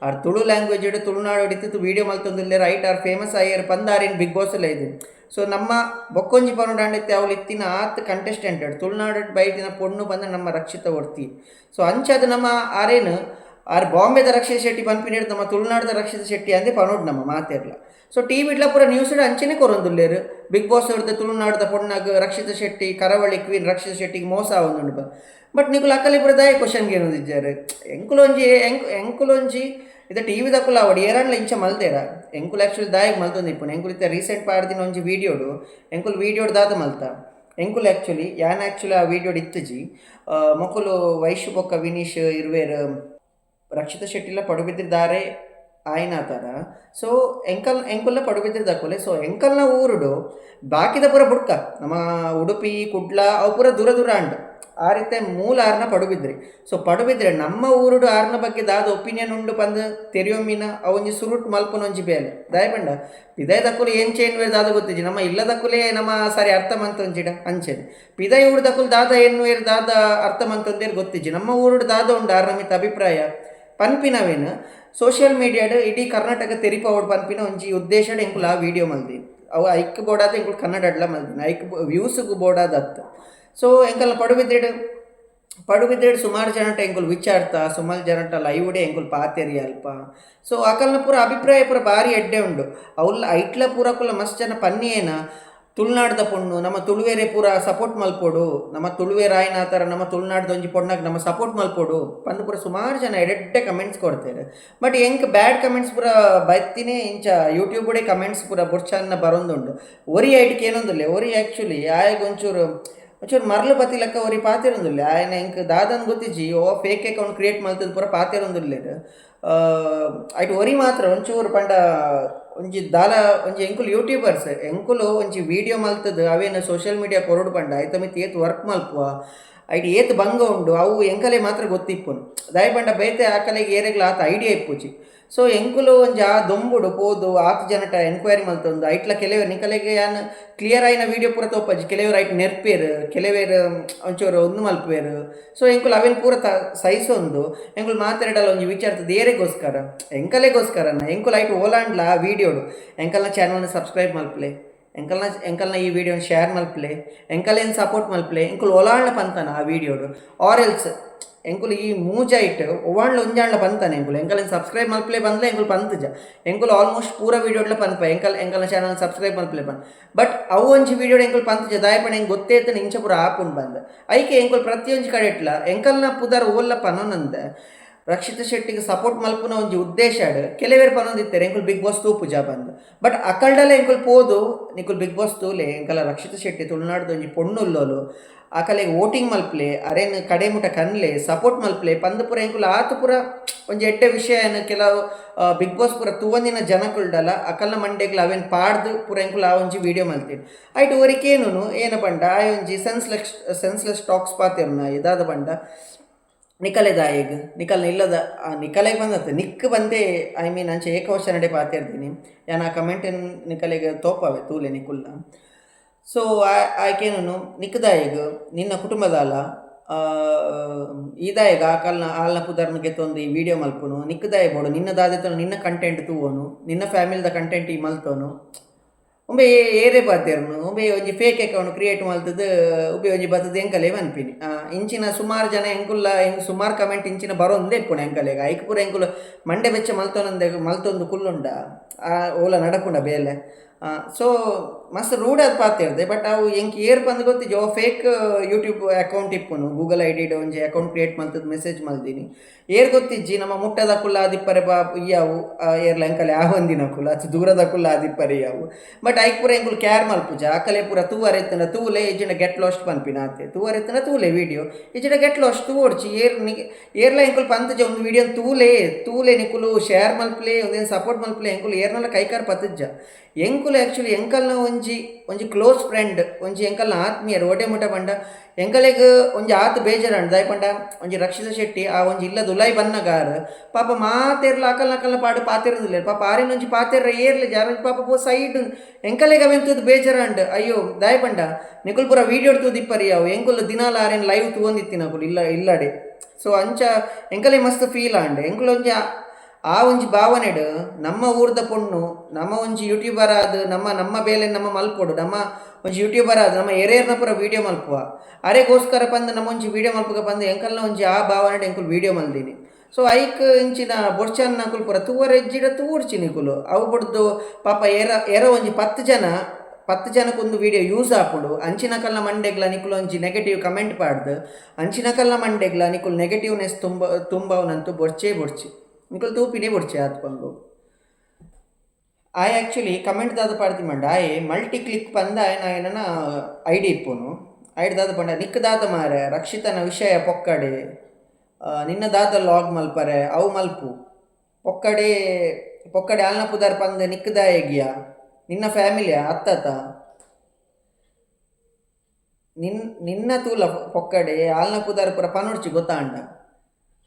Speaker 1: R Tulu language Tulunadu ಇತ್ತಿತ್ತು video ಮಲ್ತೊಂದುಲ್ಲೆರ್, ಐಟ್ ಆರ್ ಫೇಮಸ್ ಆಯೆರ್ ಪಂದ್ ಆರೇನು ಬಿಗ್ ಬಾಸ್ ಎಲ್ಲ ಇದು. ಸೊ ನಮ್ಮ ಬೊಕ್ಕೊಂಜಿ ಪನೊಡಾಂಡ ಅವ್ಲು ಇತ್ತಿನ ಆತ್ ಕಂಟೆಸ್ಟೆಂಟ್ ತುಳುನಾಡು ಬೈದಿನ ಪೊಣ್ಣು ಬಂದ ನಮ್ಮ ರಕ್ಷಿತ ಒರ್ತಿ. ಸೊ ಅಂಚಾದ ನಮ್ಮ ಆರೇನು ಆರ್ ಬಾಂಬೆದ ರಕ್ಷಿತ್ ಶೆಟ್ಟಿ ಪನ್ಪಿನೇಡ್ ನಮ್ಮ ತುಳುನಾಡ್ದ ರಕ್ಷಿತ ಶೆಟ್ಟಿ ಅಂದೆ ಪನೋಡ್ ನಮ್ಮ ಮಾತೆರ್ಲ. ಸೊ ಟಿ ವಿಡ್ಲ ಪೂರ ನ್ಯೂಸ್ ಅಂಚನೆ ಕೊರೊಂದುಲ್ಲೆರ್, ಬಿಗ್ ಬಾಸ್ ಅವ್ರದ್ದು ತುಳುನಾಡ್ದ ಪೊಣ್ಣಗ್ ರಕ್ಷಿತ ಶೆಟ್ಟಿ, ಕರಾವಳಿ ಕ್ವೀನ್ ರಕ್ಷಿತ ಶೆಟ್ಟಿಗೆ ಮೋಸ ಆವೊಂದುಂಡು. ಬಟ್ ನಿಕುಲು ಅಕಲಿ ಪೂರ ದಾಯೆ ಕ್ವಶನ್ ಕೇನೊಂದಿಜ್ಜಾರ್? ಎಂಕುಲೊಂಜಿ ಎಂಕುಲೊಂಜಿ ಇತ್ತೆ ಟಿ ವಿ ದಕುಲು ಆವಡ್ ಏರಾಂಡ್ಲ ಇಂಚ ಮಲ್ದೇರ. ಎಂಕುಲು ಆ್ಯಕ್ಚುಲಿ ದಾಯೆಗ್ ಮಲ್ತೊಂದಿಪ್ಪುನು? ಎಂಕುಲು ಇತ್ತೆ ರೀಸೆಂಟ್ ಪಾಡ್ದಿನ ಒಂಜಿ ವೀಡಿಯೋಡು, ಎಂಕುಲು ವೀಡಿಯೋಡ್ ದಾದ ಮಲ್ತ ಎಂಕುಲು ಆ್ಯಕ್ಚುಲಿ ಯಾನ್ ಆ್ಯಕ್ಚುಲಿ ಆ ವೀಡಿಯೋಡ್ ಇತ್ತುಜಿ. ಮೊಕುಲು ವೈಶು ಬೊಕ್ಕ ವಿನೀಶ್ ಇರ್ವೇರ್ ರಕ್ಷಿತ ಶೆಟ್ಟಿಲ ಪಡುಬಿದ್ರಿದಾರೆ ಆಯ್ನಾತರ. ಸೊ ಎಂಕಲ್ ಎಂಕುಲ್ಲ ಪಡುಬಿದ್ರಿ ದಕುಲೆ. ಸೊ ಎಂಕಲ್ನ ಊರುಡು ಬಾಕಿದ ಪೂರ ಬುಡ್ಕ ನಮ್ಮ ಉಡುಪಿ ಕುಡ್ಲ ಅವು ಪೂರ ದೂರ ದೂರ ಅಂಡ್ ಆ ರೀತಿ ಮೂಲ ಆರ್ನ ಪಡುಬಿದ್ರಿ. ಸೊ ಪಡುಬಿದ್ರೆ ನಮ್ಮ ಊರುಡು ಆರ್ನ ಬಗ್ಗೆ ದಾದ ಒಪಿನಿಯನ್ ಉಂಡು ಪಂದ್ ತೆರಿಯೊಮ್ಮಿನ ಅವೊಂಜಿ ಸುರುಟ್ ಮಲ್ಪುನ ಒಂಜಿ ಬೇಲೆ. ದಾಯೆ ಪಂಡ ಪಿದಾಯ್ ದಕುಲು ಏನ್ ಚೇನ್ವೇರ್ ದಾದ ಗೊತ್ತಿಜ್ಜಿ. ನಮ್ಮ ಇಲ್ಲ ದಕುಲೇ ನಮ್ಮ ಸರಿ ಅರ್ಥ ಮಂತೊಂಜಿಡ ಅಂಚೆನೆ ಪಿದಾಯ್ ಊರು ದಕುಲು ದಾದ ಎನ್ನುವೇರ್ ದಾದ ಅರ್ಥ ಮಂತೊಂದೇರ್ ಗೊತ್ತಿಜ್ಜಿ. ನಮ್ಮ ಊರುಡು ದಾದ ಉಂಡು ಆರ್ನ ಮಿತ್ತ ಅಭಿಪ್ರಾಯ ಪನ್ಪಿನವೇನು ಸೋಷಿಯಲ್ ಮೀಡಿಯಾಡ್ ಇಡೀ ಕರ್ನಾಟಕ ತೆರಿಪಾವಡ್ ಪನ್ಪಿನ ಒಂಜಿ ಉದ್ದೇಶಡ್ ಎಂಕುಲು ಆ ವೀಡಿಯೋ ಮಲ್ದಿ. ಅವು ಐಕ್ ಬೋಡಾದ ಎಂಕುಲು ಕನ್ನಡಡ್ಲ ಮಲ್ದಿನ, ಐಕ್ ವ್ಯೂಸ್ಗ್ ಬೋಡಾದ ಅತ್. ಸೊ ಎಂಕಲ್ನ ಪಡುಬಿದ್ರಿಡ್ ಪಡುಬಿದ್ರಿಡ್ ಸುಮಾರು ಜನಟ ಎಂಕುಲು ವಿಚಾರ್ತ, ಸುಮಾರು ಜನಟ ಲೈವ್ಡೆ ಎಂಕುಲು ಪಾತೆರಿ ಅಲ್ಪ. ಸೊ ಅಕಲ್ನ ಪೂರ ಅಭಿಪ್ರಾಯ ಪೂರ ಭಾರಿ ಎಡ್ಡೆ ಉಂಡು. ಅವ್ಲ ಐಟ್ಲ ಪೂರಕುಲ ಮಸ್ತ್ ಜನ ಪನ್ನಿಯೇನ, ತುಳುನಾಡ್ದ ಪೊಣ್ಣು, ನಮ್ಮ ತುಳುವೇರೆ ಪೂರ ಸಪೋರ್ಟ್ ಮಲ್ಪೊಡು, ನಮ್ಮ ತುಳುವೇರ್ ಆಯ್ನಾತರ ನಮ್ಮ ತುಳುನಾಡ್ದ ಒಂಜಿ ಪೊಣ್ಣಗ್ ನಮ್ಮ ಸಪೋರ್ಟ್ ಮಲ್ಪೊಡು ಪಂದ್ ಪೂರ ಸುಮಾರು ಜನ ಎಡೆಡ್ಡೆ ಕಮೆಂಟ್ಸ್ ಕೊಡ್ತಾರೆ. ಬಟ್ ಎಂಕ್ ಬ್ಯಾಡ್ ಕಮೆಂಟ್ಸ್ ಪೂರ ಬತ್ತಿನೇ ಇಂಚ ಯೂಟ್ಯೂಬುಡೆ ಕಮೆಂಟ್ಸ್ ಪೂರ ಬೊಡ್ಚಾನ್ನ ಬರೊಂದುಂಡು. ಒರಿ ಐಟ್ಕ್ ಏನೊಂದುಲ್ಲೆ, ಒರಿ ಆ್ಯಕ್ಚುಲಿ ಆಯಗ್ ಒಂಚೂರು ಒಂಚೂರು ಮರ್ಲು ಬತ್ತಿ ಲೆಕ್ಕ ಒರಿ ಪಾತೆರೊಂದುಲ್ಲೆ. ಆಯನ ಎಂಕ್ ದಾದನ್ ಗೊತ್ತಿಜ್ಜಿ, ಓ fake account create ಮಲ್ತದ್ ಪೂರ ಪಾತೆರೊಂದುಲ್ಲೆರ್. ಐಟ್ ಒರಿ ಮಾತ್ರ ಒಂಚೂರು ಪಂಡ ಒಂಜಿ ದಾಲ ಒಂಜಿ ಎಂಕುಲು ಯೂಟ್ಯೂಬರ್ಸ್ ಎಂಕುಲು ಒಂಜಿ ವೀಡಿಯೋ ಮಲ್ತುದು ಅವೇನು ಸೋಷಿಯಲ್ ಮೀಡಿಯಾ ಕೊರೊಡು ಪಂಡ ಐತ ಮಿತ್ತ್ ಏತ್ ವರ್ಕ್ ಮಲ್ಪುವ ಐಟ್ ಏತ್ ಬಂಗ ಉಂಡು ಅವು ಎಂಕಲೆ ಮಾತ್ರ ಗೊತ್ತಿಪ್ಪುನು ದಾಯೆ ಪಂಡ ಬೇತೆ ಆಕಲೆಗ್ ಏರೆಗ್ಲ ಆತ್ ಐಡಿಯಾ ಇಪ್ಪುಜಿ. ಸೊ ಎಂಕುಲು ಒಂಜಿ ಆ ದೊಂಬುಡು ಪೋದು ಆತ್ ಜನಟ ಎನ್ಕ್ವೈರಿ ಮಲ್ತೊಂದು ಐಟ್ಲ ಕೆಲವೆರ್ ನಿಕಲೆಗ್ ಯಾನ್ ಕ್ಲಿಯರ್ ಆಯಿನ ವೀಡಿಯೋ ಪೂರ ತೋಪಜಿ ಕೆಲವೆರ್ ಐಟ್ ನೆರ್ಪೆರ್ ಕೆಲವೆರ್ ಒಂಚೂರು ಉಂದು ಮಲ್ಪುವೆರ್. ಸೊ ಎಂಕುಲು ಅವೆನ್ ಪೂರ ಸಹಿಸೊಂದು ಎಂಕುಲು ಮಾತೆರೆಡಲ ಒಂಜಿ ವಿಚಾರ್ತದ ಏರೆಗೋಸ್ಕರ ಎಂಕಲೆಗೋಸ್ಕರನ ಎಂಕುಲು ಐಟ್ ಓಲಾಂಡ್ಲ ಆ ವೀಡಿಯೋಡು ಎಂಕಲ್ನ ಚಾನಲ್ನ ಸಬ್ಸ್ಕ್ರೈಬ್ ಮಲ್ಪುಲೆ ಎಂಕಲ್ನ ಎಂಕಲ್ನ ಈ ವೀಡಿಯೋನ್ ಶೇರ್ ಮಲ್ಪುಲೆ ಎಂಕಲೇನ್ ಸಪೋರ್ಟ್ ಮಲ್ಪುಲೆ ಎಂಕುಲು ಓಲಾಂಡ್ಲ ಪಂತನ ಆ ವೀಡಿಯೋಡು ಆರ್ ಎಲ್ಸ್ ಎಂಕುಲು ಈ ಮೂಜೈಟ್ ಒವಾಂಡ್ಲ ಒಂಜಾಂಡ್ಲ ಪಂತಾನೆ ಎಂಕುಲು ಎಂಕಲೆನ್ ಸಬ್ಸ್ಕ್ರೈಬ್ ಮಲ್ಪುಲೆ ಪಂದ್ಲ ಎಂಕುಲು ಪಂತುಜ ಎಂಕುಲು ಆಲ್ಮೋಸ್ಟ್ ಪೂರ ವೀಡಿಯೋಡ್ಲ ಪನ್ಪ ಎಂಕಲ್ ಎಂಕಲ್ನ ಚಾನಲ್ ಸಬ್ಸ್ಕ್ರೈಬ್ ಮಲ್ಪುಲೆ ಪನ್ ಬಟ್ ಅವು ಒಂಜಿ ವೀಡಿಯೋಡ್ ಎಂಕುಲು ಪಂತುಜ ದಾಯೆ ಪಂಡ ಎಂಕ್ ಗೊತ್ತೇ ಇತ್ತುಂಡ ಇಂಚ ಪೂರ ಆಪುಂಡು ಪಂದ್ ಐಕೆ ಎಂಕುಲು ಪ್ರತಿಯೊಂಜಿ ಕಡೆಟ್ಲ ಎಂಕಲ್ನ ಪುದರ್ ಓಲ್ಲ ಪನೊನಂದೆ ರಕ್ಷಿತ ಶೆಟ್ಟಿಗೆ ಸಪೋರ್ಟ್ ಮಲ್ಪುನ ಒಂಜಿ ಉದ್ದೇಶ ಕೆಲವೆರ್ ಪನೊಂದಿತ್ತೆರ್ ಎಂಕುಲು ಬಿಗ್ ಬಾಸ್ ತೂಪುಜ ಪಂದ್ ಬಟ್ ಅಕಲ್ಡಲ ಎಂಕುಲು ಪೋದು ನಿಕುಲು ಬಿಗ್ ಬಾಸ್ ತೂಲೆ ಎಂಕಲ ರಕ್ಷಿತ ಶೆಟ್ಟಿ ತುಳುನಾಡ್ದ ಒಂಜಿ ಪೊಣ್ಣು ಉಲ್ಲೋಲು ಅಕಲೆಗ್ ವೋಟಿಂಗ್ ಮಲ್ಪುಲೆ ಅರೆನ್ ಕಡೆ ಮುಟ ಕನ್ಲೆ ಸಪೋರ್ಟ್ ಮಲ್ಪುಲೆ ಪಂದ್ ಪೂರ ಎಂಕುಲು ಆತ್ ಪೂರ ಒಂಜಿ ಎಡ್ಡೆ ವಿಷಯನ್ ಕೆಲವು ಬಿಗ್ ಬಾಸ್ ಪೂರ ತೂವಂದಿನ ಜನಕುಲ್ಡಲ ಅಕಲ್ನ ಮಂಡೆಗ್ಲ ಅವೆನ್ ಪಾಡ್ದ್ ಪೂರ ಎಂಕುಲು ಆ ಒಂಜಿ ವೀಡಿಯೋ ಮಲ್ತಿನಿ ಐಟ್ ಒರಿಕೇನುನು ಏನ ಪಂಡ ಆ ಒಂಜಿ senseless senseless tax ಪಾತೆರುನ ದಾದ ಪಂಡ ನಿಕಲೆ ದಾಯೆಗ್ ನಿಕಲ್ನ ಇಲ್ಲದ ನಿಕಲೆಗ್ ಬಂದತ್ತೆ ನಿಕ್ಕ್ ಬಂದೇ I mean ಅಂಚ ಏಕವಚನಡೆ ಪಾತೆರ್ದಿನಿ ಯಾನ್ ಆ ಕಮೆಂಟ್ ನಿಕಲೆಗ್ ತೋಪಾವೆ ತೂಲೆ ನಿಕುಲ್ಲ. ಸೊ ಆಯ್ಕೇನುನು ನಿಕ್ದಾಯೆಗ್ ನಿನ್ನ ಕುಟುಂಬದಾಲ ಈದಾಯೆಗ್ ಆಕಲ್ನ ಆಲ್ನ ಪುದರ್ನ ಗೆತ್ತೊಂದು ಈ ವೀಡಿಯೋ ಮಲ್ಪುನು ನಿಕ್ದಾಯ ಬೋಡು ನಿನ್ನ ದಾದೆತನ ನಿನ್ನ ಕಂಟೆಂಟ್ ತೂವೊನು ನಿನ್ನ ಫ್ಯಾಮಿಲಿದ ಕಂಟೆಂಟ್ ಈ ಮಲ್ತೋನು ಉಂಬೆ ಏರೆ ಪಾತೆರ್ನು ಉಂಬೆ ಒಂಜಿ fake account create ಮಲ್ತುದು ಉಂಬೆ ಒಂಜಿ ಬತ್ತುದು ಎಂಕಲೆ ಪನ್ಪಿನಿ ಇಂಚಿನ ಸುಮಾರು ಜನ ಎಂಕುಲ್ಲ ಎಂಕ್ ಸುಮಾರು ಕಮೆಂಟ್ ಇಂಚಿನ ಬರೋಂದೇ ಇಪ್ಪುಂಡು ಎಂಕಲೆಗ್ ಐಕ್ ಪೂರ ಎಂಕುಲು ಮಂಡೆ ಬೆಚ್ಚ ಮಲ್ತೊನಂದೆ ಮಲ್ತೊಂದು ಕುಲ್ಲುಂಡ ಓಲ ನಡಪುಂಡ ಬೇಲೆ. ಸೊ ಮಸ್ತ್ ರೂಡ್ ಆದ್ ಪಾತೆರ್ದೆ ಬಟ್ ಅವು ಎಂಕ್ ಏರ್ ಪಂದ್ ಗೊತ್ತಿಜ್ಜಿ ಅವು fake YouTube account ಇಪ್ಪುನು Google I did ಒಂಜಿ ಅಕೌಂಟ್ ಕ್ರಿಯೇಟ್ ಮಲ್ತುದು ಮೆಸೇಜ್ ಮಲ್ದಿನಿ ಏರ್ ಗೊತ್ತಿಜ್ಜಿ ನಮ್ಮ ಮುಟ್ಟದಕುಲ್ಲ ಆದಿಪ್ಪರೆ ಬಾ ಇಯಾವು ಏರ್ಲ ಎಂಕಲೆ ಆವಂದಿನಕುಲು ಅತ್ ದೂರದಕುಲ್ಲ ಆದಿಪ್ಪರೆ ಇಯಾವು ಬಟ್ ಐಕ್ ಪೂರ ಎಂಕುಲು ಕೇರ್ ಮಲ್ಪುಜ ಅಕಲೆ ಪೂರ ತೂವರೆ ಇತ್ತುಂಡ ತೂಲೆ ಇಜ್ಜಿಂಡ ಗೆಟ್ ಲಾಸ್ಟ್ ಪನ್ಪಿನ ಆತೆ ತೂವರೆ ಇತ್ತುಂಡ ತೂಲೆ ವೀಡಿಯೋ ಇಜ್ಜಿಂಡ ಗೆಟ್ ಲಾಸ್ಟ್ ತೂವೊಡ್ಚಿ ಏರ್ ಏರ್ಲ ಎಂಕುಲು ಪಂತುಜ ಒಂದು ವೀಡಿಯೋ ತೂಲೆ ತೂಲೆ ನಿಕುಲು ಶೇರ್ ಮಲ್ಪುಲೆ ಒಂದೇನು ಸಪೋರ್ಟ್ ಮಲ್ಪುಲೆ ಎಂಕುಲು ಏರ್ನಲ ಕೈಕಾರ್ ಪತ್ತುಜ ಎಂಕುಲು ಆ್ಯಕ್ಚುಲಿ ಎಂಕಲ್ನ ಒಂಜಿ ಒಂಜಿ ಕ್ಲೋಸ್ ಫ್ರೆಂಡ್ ಒಂಜಿ ಎಂಕಲ್ನ ಆತ್ಮೀಯರು ಒಡೆ ಮುಟ ಪಂಡ ಎಂಕಲೆಗ್ ಒಂಜಿ ಆತ್ ಬೇಜಾರಾಂಡ್ ದಾಯೆ ಪಂಡ ಒಂಜಿ ರಕ್ಷಿತ ಶೆಟ್ಟಿ ಆ ಒಂಜಿ ಇಲ್ಲದ ಉಲಾಯಿ ಬನ್ನಗಾರ್ ಪಾಪ ಮಾತೆರ್ಲ ಅಕಲ್ನ ಅಕಲ್ನ ಪಾಡು ಪಾತೆರ್ದಿಲ್ಲ ಪಾಪ ಆರಿನ ಒಂಜಿ ಪಾತೆರ್ರ ಏರ್ಲೆ ಜಾರೊಂಜಿ ಪಾಪ ಪೋ ಸೈಡ್ ಎಂಕಲೆಗ್ ಅವೆನ್ ತೂದು ಬೇಜಾರಾಂಡ್ ಅಯ್ಯೋ ದಾಯೆ ಪಂಡ ನಿಕುಲು ಪೂರ ವೀಡಿಯೋ ತೂದಿಪ್ಪರಿ ಅವು ಎಂಕುಲು ದಿನಾಲ ಆರೆನ್ ಲೈವ್ ತೂವೊಂದಿತ್ತಿನಕುಲು ಇಲ್ಲ ಇಲ್ಲಡೆ. ಸೊ ಅಂಚ ಎಂಕಲೆ ಮಸ್ತ್ ಫೀಲ್ ಆಂಡ್ ಎಂಕುಲು ಒಂಜಿ ಆ ಒಂಜಿ ಭಾವನೆಡ್ ನಮ್ಮ ಊರ್ದ ಪೊಣ್ಣು ನಮ್ಮ ಒಂಜಿ ಯೂಟ್ಯೂಬರ್ ಆದ್ ನಮ್ಮ ನಮ್ಮ ಬೇಲೆ ನಮ್ಮ ಮಲ್ಪೊಡು ನಮ್ಮ ಒಂಜಿ ಯೂಟ್ಯೂಬರ್ ಆದ್ ನಮ್ಮ ಏರೇರ್ನ ಪೂರ ವೀಡಿಯೋ ಮಲ್ಪುವ ಅರೆಗೋಸ್ಕರ ಪಂದ್ ನಮ್ಮ ಒಂಜಿ ವೀಡಿಯೋ ಮಲ್ಪುಗ ಪಂದ್ ಎಂಕಲ್ನ ಒಂಜಿ ಆ ಭಾವನೆಡ್ ಎಂಕುಲು ವೀಡಿಯೋ ಮಲ್ದಿನಿ. ಸೊ ಐಕ್ ಇಂಚಿನ ಬೊಡ್ಚನ್ನಕುಲು ಪೂರ ತೂವರೆ ಇಜ್ಜಿಡ ತೂವೊಡ್ಚಿ ನಿಕುಲು ಅವು ಬುಡ್ದು ಪಾಪ ಏರ ಏರೋ ಒಂಜಿ 10 ಜನಕ್ಕೆ ಒಂದು ವೀಡಿಯೋ ಯೂಸ್ ಆಪುಂಡು ಅಂಚಿನಕಲ್ನ ಮಂಡೆಗ್ಲ ನಿಕುಲು ಒಂಜಿ ನೆಗೆಟಿವ್ ಕಮೆಂಟ್ ಪಾಡ್ದು ಅಂಚಿನಕಲ್ನ ಮಂಡೆಗ್ಲ ನಿಕುಲು ನೆಗೆಟಿವ್ನೆಸ್ ತುಂಬ ತುಂಬವನಂತೂ ಬೊಡ್ಚೇ ಬೊಡ್ಚಿ ನಿಕುಲು ತೂಪಿನೇ ಬೊಡ್ಚಿ ಆತ್ ಪಂಗು. ಆಯೆ ಆ್ಯಕ್ಚುಲಿ ಕಮೆಂಟ್ ದಾದ ಪಾಡ್ತಿ ಮಂಡ ಆಯೆ ಮಲ್ಟಿ ಕ್ಲಿಕ್ ಪಂದ ಆಯನ I D ಇಪ್ಪುನು ಐಡ್ ದಾದ ಪಂಡ ನಿಕ್ ದಾದ ಮಾರೆ ರಕ್ಷಿತನ ವಿಷಯ ಪೊಕ್ಕಡೆ ನಿನ್ನ ದಾದ ಲಾಗ್ ಮಲ್ಪರೆ ಅವು ಮಲ್ಪು ಪೊಕ್ಕಡೆ ಪೊಕ್ಕಡೆ ಆಲ್ನ ಪುದರ್ ಪಂದ್ ನಿಕ್ ದಾಯೆಗಿಯ ನಿನ್ನ ಫ್ಯಾಮಿಲಿಯ ಅತ್ತತ ನಿನ್ನ ತೂಲ ಪೊಕ್ಕಡೆ ಆಲ್ನ ಪುದರ್ ಪೂರ ಪನೊಡ್ಚಿ ಗೊತ್ತಾಂಡ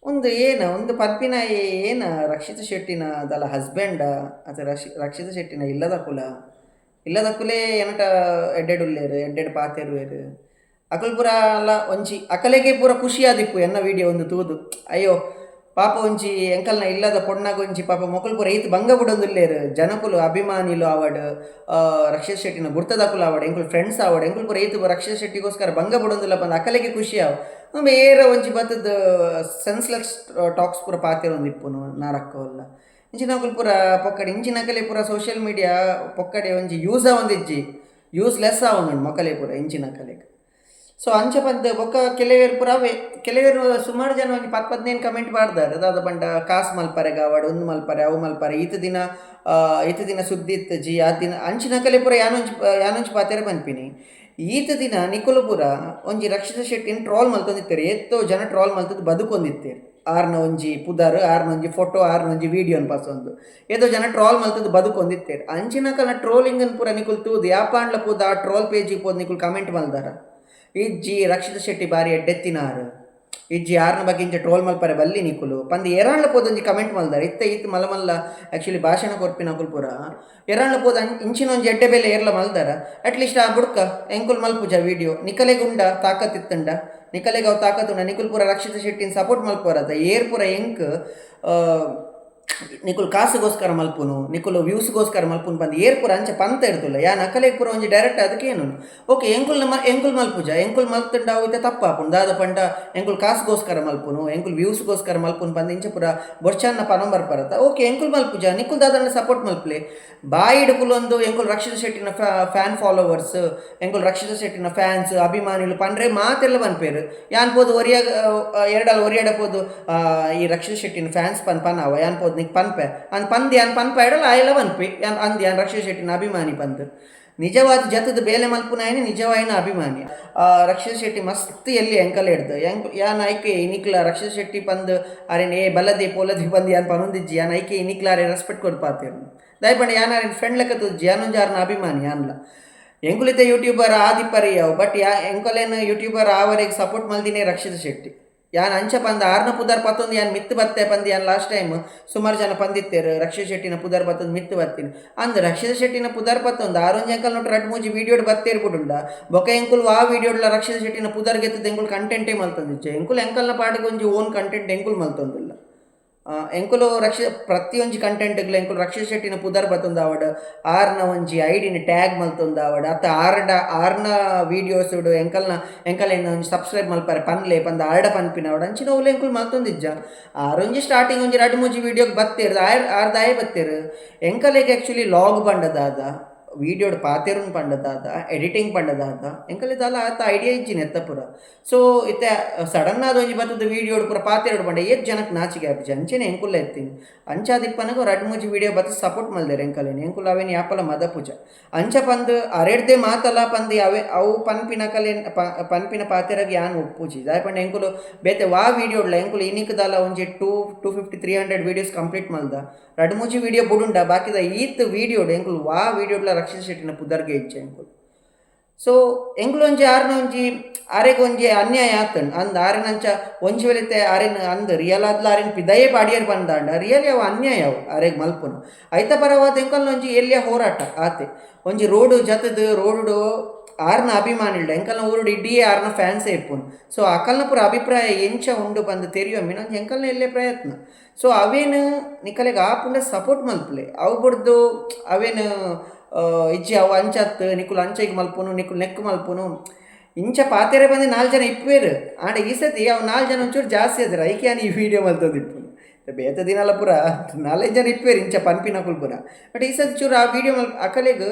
Speaker 1: ಒಂದು ಏನ ಒಂದು ಪನ್ಪಿನ ಏನ ರಕ್ಷಿತ ಶೆಟ್ಟಿನ ದಲ ಹಸ್ಬೆಂಡ ಅತ ರಕ್ಷಿತ ಶೆಟ್ಟಿನ ಇಲ್ಲದ ಕುಲ ಇಲ್ಲದ ಕುಲೇ ಏನಟ ಎಡ್ಡೆಡ್ ಉಲ್ಲೇರು ಎಡ್ಡೆಡ್ ಪಾತೆರುವೆರು ಅಕಲ್ ಪೂರ ಅಲ್ಲ ಒಂಜಿ ಅಕಲೆಗೆ ಪೂರ ಖುಷಿಯಾದಿಪ್ಪು ಎನ್ನ ವೀಡಿಯೋ ಒಂದು ತೂದು ಅಯ್ಯೋ ಪಾಪ ಒಂಜಿ ಎಂಕಲ್ನ ಇಲ್ಲದ ಪೊಣ್ಣಗ ಒಂಜಿ ಪಾಪ ಮೊಕುಲು ಪೂರ ಈತ್ ಬಂಗ ಬುಡೊಂದುಲ್ಲೇರು ಜನಕುಲು ಅಭಿಮಾನಿಲು ಆವಡ್ ರಕ್ಷಿತ್ ಶೆಟ್ಟಿನ ಗುರ್ತದಕುಲು ಆವಡ್ ಎಂಕುಲು ಫ್ರೆಂಡ್ಸ್ ಆವಡ್ ಎಂಕುಲು ಪೂರ ಈತ್ ರಕ್ಷಿತ್ ಶೆಟ್ಟಿಗೋಸ್ಕರ ಬಂಗ ಬುಡೊಂದುಲ್ಲ ಪಂದ್ ಅಕಲೆಗೆ ಖುಷಿ ಆವು ಏರ ಒಂಜಿ ಬತ್ತದ ಸೆನ್ಸ್ಲೆಸ್ ಟಾಕ್ಸ್ ಪೂರ ಪಾತೆರೊಂದಿಪ್ಪುನು ನಾರಕ್ಕವಲ್ಲ ಇಂಚಿನಕುಲು ಪೂರ ಪೊಕ್ಕಡೆ ಇಂಚಿನಕಲೆ ಪೂರ ಸೋಷಿಯಲ್ ಮೀಡಿಯಾ ಪೊಕ್ಕಡೆ ಒಂಜಿ ಯೂಸ್ ಆವೊಂದಿಜ್ಜಿ ಯೂಸ್ಲೆಸ್ ಆವೊಂದುಂಡು ಮೊಕಲೆ ಪೂರ ಇಂಚಿನಕಲೆಗ್. ಸೊ ಅಂಚ ಪಂದ್ ಬೊಕ್ಕ ಕೆಲವೆರ್ ಪೂರ ಅವೇ ಕೆಲವೆರ್ ಸುಮಾರು ಜನ ಒಂಜಿ 10 15 ಕಮೆಂಟ್ ಪಾಡ್ದಾರ್ ದಾದ ಪಂಡ ಕಾಸ್ ಮಲ್ಪರೆ ಗಾವಡ್ ಉಂದು ಮಲ್ಪರೆ ಅವು ಮಲ್ಪರೆ ಈತ ದಿನ ಸುದ್ದಿ ಇತ್ತಜಿ ಆ ದಿನ ಅಂಚಿನಕಲೆ ಪೂರ ಯಾನೊಂಜಿ ಪಾತೆರ ಪನ್ಪಿನಿ ಈತ ದಿನ ನಿಕುಲು ಪೂರ ಒಂಜಿ ರಕ್ಷಿತ ಶೆಟ್ಟಿನ ಟ್ರೋಲ್ ಮಲ್ತೊಂದಿತ್ತೆರ್ ಏತೋ ಜನ ಟ್ರೋಲ್ ಮಲ್ತದ್ ಬದುಕೊಂದಿತ್ತೆರ್. ಆರ್ನ ಒಂಜಿ ಪುದರ್, ಆರ್ನ ಒಂಜಿ ಫೋಟೋ, ಆರ್ನ ಒಂಜಿ ವೀಡಿಯೋನ್ ಪಸೊಂದು ಏತೋ ಜನ ಟ್ರೋಲ್ ಮಲ್ತದ್ದು ಬದುಕೊಂದಿತ್ತೇರು. ಅಂಚಿನಕಲ್ನ ಟ್ರೋಲಿಂಗ್ ಪೂರ ನಿಕುಲು ತೂದು ಯಾಪಾಂಡ್ಲ ಪೂದ ಆ ಟ್ರೋಲ್ ಪೇಜಿಗೆ ಪೋದು ನಿಕುಲು ಕಮೆಂಟ್ ಮಲ್ದಾರ, ಇಜ್ಜಿ ರಕ್ಷಿತ ಶೆಟ್ಟಿ ಬಾರಿ ಎಡ್ಡೆತ್ತಿನಾರು, ಇಜ್ಜಿ ಆರ್ನ ಬಗ್ಗೆ ಇಂಚ ಟ್ರೋಲ್ ಮಲ್ಪರೆ ಬಲ್ಲಿ ನಿಕುಲು ಪಂದ್ ಏರಾಂಡ್ಲ ಪೋದೊಂಜಿ ಕಮೆಂಟ್ ಮಲ್ದಾರ. ಇತ್ತೆ ಇತ್ತು ಮಲ್ಲ ಮಲ್ಲ ಆ್ಯಕ್ಚುಲಿ ಭಾಷಣ ಕೊರ್ಪಿನಕುಲು ಪೂರ ಏರಾಂಡ್ಲ ಪೋದು ಇಂಚಿನ ಒಂಜಿ ಎಡ್ಡೆ ಬೇಲೆ ಏರ್ಲ ಮಲ್ದಾರ. ಅಟ್ಲೀಸ್ಟ್ ಆ ಬುಡ್ಕ ಎಂಕುಲು ಮಲ್ಪುಜ ವೀಡಿಯೋ, ನಿಕಲೆಗುಂಡ ತಾಕತ್ತಿತ್ತುಂಡ, ನಿಕಲೆಗ್ ಅವು ತಾಕತ್ತುಂಡ ನಿಕುಲು ಪೂರ ರಕ್ಷಿತ ಶೆಟ್ಟಿನ ಸಪೋರ್ಟ್ ಮಲ್ಪುವರತ್ತ. ಏರ್ ಪೂರ ಎಂಕ್ ನಿಕುಲು ಕಾಸುಗೋಸ್ಕರ ಮಲ್ಪುನು, ನಿಕುಲು ವ್ಯೂಸ್ಗೋಸ್ಕರ ಮಲ್ಪುನು ಪಂದ್ ಏರ್ ಪೂರ ಅಂಚ ಪಂತ ಇರ್ತುಲ್ಲ. ಯಾನ್ ಅಕಲೆಗ್ ಪೂರ ಒಂಜಿ ಡೈರೆಕ್ಟ್ ಅದಕ್ಕೆ ಏನು ಓಕೆ ಎಂಕುಲು ಎಂಕುಲು ಮಲ್ಪುಜ, ಎಂಕುಲು ಮಲ್ತುಂಡ ಅವು ಇತ್ತೆ ತಪ್ಪಾಪುಂಡು. ದಾದ ಪಂಡ ಎಂಕುಲು ಕಾಸುಗೋಸ್ಕರ ಮಲ್ಪುನು, ಎಂಕುಲು ವ್ಯೂಸ್ಗೋಸ್ಕರ ಮಲ್ಪುನು ಪಂದ್ ಇಂಚ ಪೂರ ಬೊರ್ಚಾನ್ನ ಪನೊಂದು ಬರ್ಪರತ್ತ. ಓಕೆ ಎಂಕುಲು ಮಲ್ಪುಜ, ನಿಕುಲು ದಾದನ್ನ ಸಪೋರ್ಟ್ ಮಲ್ಪುಲೆ. ಬಾಯಿಡ್ ಕುಲೊಂದು ಎಂಕುಲು ರಕ್ಷಿತ ಶೆಟ್ಟಿನ ಫ್ಯಾನ್ ಫಾಲೋವರ್ಸ್, ಎಂಕುಲು ರಕ್ಷಿತ ಶೆಟ್ಟಿನ ಫ್ಯಾನ್ಸ್ ಅಭಿಮಾನಿಲು ಪಂಡ್ರೆ ಮಾತೆಲ್ಲ ಪನ್ಪೇರು. ಯಾನ್ ಪೋದು ಒರಿಯಾಗ ಎರಡಲ್ಲಿ ಒರಿಯಾಡ ಪೋದು ಈ ರಕ್ಷಿತ ಶೆಟ್ಟಿನ ಫ್ಯಾನ್ಸ್ ಪನ್ ಪನಾವ ಯಾನ್ ಪೋದು ನಿಕ್ ಪನ್ಪೆ ಅನ್ ಪಂದ್ ಯಾನ್ ಪನ್ಪೆ ಇಡಲ್ಲ ಆಯೆಲ್ಲ ಪನ್ಪೆ ಯಾನ್ ಅಂದ್ ಯಾನ್ ರಕ್ಷಿತ ಶೆಟ್ಟಿನ ಅಭಿಮಾನಿ ಪಂದ್. ನಿಜವಾದ ಜತದ ಬೇಲೆ ಮಲ್ಪುನಾಯನೆ ನಿಜವಾಯಿನ ಅಭಿಮಾನಿ. ರಕ್ಷಿತ ಶೆಟ್ಟಿ ಮಸ್ತ್ ಎಲ್ಲಿ ಎಂಕಲ್ ಹಿಡ್ದು ಎಂಕ್ ಯಾನ್ ಐಕೆ ಇನಿಕ್ಲ ರಕ್ಷಿತ ಶೆಟ್ಟಿ ಪಂದ್ ಅರೆನ್ ಏ ಬಲದಿ ಪೋಲದಿ ಪಂದ್ ಯಾನ್ ಪನೊಂದಿಜ್ಜಿ. ಯಾನ್ ಐಕೆ ಇನಿಕ್ಲ ಅರೆ ರೆಸ್ಪೆಕ್ಟ್ ಕೊರ್ಪಾತೇರು. ದಾಯೆ ಪಂಡ ಯಾನ್ ಅರೆನ್ ಫ್ರೆಂಡ್ ಲೆಕ್ಕ ತೂಜಿ, ಯಾನೊಂಜಿ ಆರ್ನ ಅಭಿಮಾನಿ. ಯಾನ್ಲ ಎಂಕುಲಿತ ಯೂಟ್ಯೂಬರ್ ಆದಿಪ್ಪರಿಯವು, ಬಟ್ ಯಾ ಎಂಕುಲೇನು ಯೂಟ್ಯೂಬರ್ ಆವರೆಗೆ ಸಪೋರ್ಟ್ ಮಲ್ದಿನೇ ರಕ್ಷಿತ ಶೆಟ್ಟಿ. ಯಾನ್ ಅಂಚ ಪಂದ್ ಆರ್ನ ಪುದರ್ ಪತ್ತೊಂದು ಯಾನ್ ಮಿತ್ತು ಬತ್ತೆ ಪಂದ್ ಯಾನ್ ಲಾಸ್ಟ್ ಟೈಮ್ ಸುಮಾರು ಜನ ಪಂದಿತ್ತೇರು ರಕ್ಷಿತ ಶೆಟ್ಟಿನ ಪುದರ್ ಪತ್ತೊಂದು ಮಿತ್ತು ಬತ್ತೀನಿ ಅಂದ್. ರಕ್ಷಿತ ಶೆಟ್ಟಿನ ಪುದರ್ ಪತ್ತೊಂದು ಆರೊಂಜಿ ಅಂಕಲ್ ನೋಟ್ ರಡ್ಡ್ ಮೂಜಿ ವೀಡಿಯೋಡ್ ಬತ್ತೇರು ಬುಡುಂಡ ಬೊಕ ಎಂಕುಲು ಆ ವೀಡಿಯೋಡ್ಲ ರಕ್ಷಿತ ಶೆಟ್ಟಿನ ಪುದರ್ ಗೆತ್ತದ ಎಂಕುಲು ಕಂಟೆಂಟೇ ಮಲ್ತೊಂದಿಜ್ಜೆ. ಎಂಕುಲು ಎಂಕಲ್ನ ಪಾಡಿಗೆ ಒಂಜಿ ಓನ್ ಕಂಟೆಂಟ್ ಎಂಕುಲು ಮಲ್ತೊಂದಿಲ್ಲ. ಎಂಕುಲು ರಕ್ಷ ಪ್ರತಿಯೊಂಜಿ ಕಂಟೆಂಟ್ಗ್ಲ ಎಂಕುಲು ರಕ್ಷಿತ ಶೆಟ್ಟಿನ ಪುದರ್ ಬತ್ತೊಂದಾವಡ್, ಆರ್ನ ಒಂಜಿ ಐಡಿನ ಟ್ಯಾಗ್ ಮಲ್ತೊಂದಾವಡ್, ಅತ್ತ ಆರ್ಡ ಆರ್ನ ವೀಡಿಯೋಸ್ ಎಂಕಲ್ನ ಎಂಕಲ್ನ ಒಂಜಿ ಸಬ್ಸ್ಕ್ರೈಬ್ ಮಲ್ಪರೆ ಪನ್ಲೆ ಪಂದ್ ಆರ್ಡ ಪನ್ಪಿನವಡ್ ಅಂಚಿನ ಅವ್ಲು ಎಂಕುಲು ಮಲ್ತೊಂದಿಜ್ಜ. ಆರೊಂಜಿ ಸ್ಟಾರ್ಟಿಂಗ್ ಒಂಜಿ ರಡ್ಡ್ ಮೂಜಿ ವೀಡಿಯೋಗ್ ಬತ್ತೇರು ಆರ್ದಾಯೆ ಬತ್ತೇರು. ಎಂಕಲೆಗ್ ಆ್ಯಕ್ಚುಲಿ ಲಾಗ್ ಪಂಡ ದಾದ, ವೀಡಿಯೋಡ್ ಪಾತೆರುನ್ ಪಂಡ ದಾದ, ಎಡಿಟಿಂಗ್ ಪಂಡ ದಾದ, ಎಂಕಲೆ ದಾಲ ಆತ ಐಡಿಯಾ ಇಜ್ಜಿನ ಎತ್ತ ಪೂರ. ಸೊ ಇತ್ತೆ ಸಡನ್ ಆದ್ ಒಂಜಿ ಬತ್ತದ ವೀಡಿಯೋಡ್ ಪೂರ ಪಾತೆರೊಡು ಪಂಡ ಏತ್ ಜನಕ್ ನಾಚಿಕೆ ಆಪುಜಿ. ಅಂಚೆನೆ ಎಂಕುಲ್ಲ ಎತ್ತಿನಿ ಅಂಚಾದಿಪ್ಪನಗ ರಡ್ಡ್ ಮೂಜಿ ವೀಡಿಯೋ ಬತ್ತ ಸಪೋರ್ಟ್ ಮಲ್ದೆರ್ ಎಂಕಲೆನ್. ಎಂಕುಲು ಅವೇನ್ ಯಾಪಲ ಮದಪುಜ. ಅಂಚ ಪಂದ್ ಅರೆಡ್ದೆ ಮಾತಲ ಪಂದ್ ಅವೆ ಅವು ಪನ್ಪಿನ ಕಲೆನ್ ಪನ್ಪಿನ ಪಾತೆರಗ್ ಯಾನ್ ಒಪ್ಪುಜಿ. ದಾಯೆ ಪಂಡ ಎಂಕುಲು ಬೇತೆ ವಾ ವೀಡಿಯೋಡ್ಲ ಎಂಕುಲು ಇನಿಕ್ ದಾಲ ಒಂಜಿ 250 300 ವೀಡಿಯೋಸ್ ಕಂಪ್ಲೀಟ್ ಮಲ್ದ ರಡ್ಡ್ ಮೂಜಿ ವೀಡಿಯೋ ಬುಡುಂಡ ಬಾಕಿದ ಈತ್ ವೀಡಿಯೋಡ್ ಎಂಕುಲು ವಾ ವೀಡಿಯೋಡ್ಲ ರಕ್ಷಿತ ಶೆಟ್ಟಿನ ಪುದರ್ಗೆ ಇಜ್ಜೆ ಎಂಕುಲು. ಸೊ ಎಂಕುಲು ಒಂಜಿ ಆರ್ನ ಒಂಜಿ ಆರೆಗ್ ಒಂಜಿ ಅನ್ಯಾಯ ಆತಂಡ್ ಅಂದ್ ಆರೆನಂಚ ಒಂಜಿ ವೇಳೆತೆ ಆರೆನ್ ಅಂದ್ ರಿಯಲ್ ಆದ್ಲ ಆರೆನ್ ಪಿದಯೇ ಪಾಡಿಯರ್ ಪಂದಾಂಡ ರಿಯಲಿ ಅವು ಅನ್ಯಾಯ ಅವು ಆರೆಗ್ ಮಲ್ಪುನು. ಐತ ಪರವಾದ ಎಂಕಲ್ನ ಒಂಜಿ ಎಲ್ಯ ಹೋರಾಟ ಆತೆ ಒಂಜಿ ರೋಡು ಜತದ್ ರೋಡುಡು ಆರ್ನ ಅಭಿಮಾನಿಲ್ಡ ಎಂಕಲ್ನ ಊರುಡು ಇಡೀ ಆರ್ನ ಫ್ಯಾನ್ಸೇ ಇಪ್ಪುನು. ಸೊ ಅಕಲ್ನ ಪೂರ ಅಭಿಪ್ರಾಯ ಎಂಚ ಉಂಡು ಪಂದ್ ತೆರಿಯೊಮ್ಮಿ ಒಂಜಿ ಎಂಕಲ್ನ ಎಲ್ಲೆ ಪ್ರಯತ್ನ. ಸೊ ಅವೇನು ನಿಕಲೆಗ್ ಆಪುಂಡ ಸಪೋರ್ಟ್ ಮಲ್ಪುಲೆ. ಅವು ಬುಡ್ದು ಅವೇನು ಇಜ್ಜಿ ಅವು ಅಂಚತ್ ನಿಕುಲು ಅಂಚೆಗ್ ಮಲ್ಪುನು ನಿಕುಲು ನೆಕ್ ಮಲ್ಪುನು ಇಂಚ ಪಾತೆರೆ ಬಂದು ನಾಲ್ ಜನ ಇಪ್ಪುವೇರು. ಆಂಡ ಈ ಸತಿ ಅವು ನಾಲ್ ಜನ ಒಂಚೂರು ಜಾಸ್ತಿ ಆದ್ರೆ ಐಕೆ ಯಾನ್ ಈ ವೀಡಿಯೋ ಮಲ್ತೊಂದಿಪ್ಪುನು. ಬೇತೆ ದಿನಲ ಪೂರ ನಾಲೈದು ಜನ ಇಪ್ಪುವೇರು ಇಂಚ ಪನ್ಪಿನಕುಲು ಪೂರ. ಬಟ್ ಈ ಸತಿ ಚೂರು ಆ ವೀಡಿಯೋ ಮಲ್ ಅಕಲೆಗ್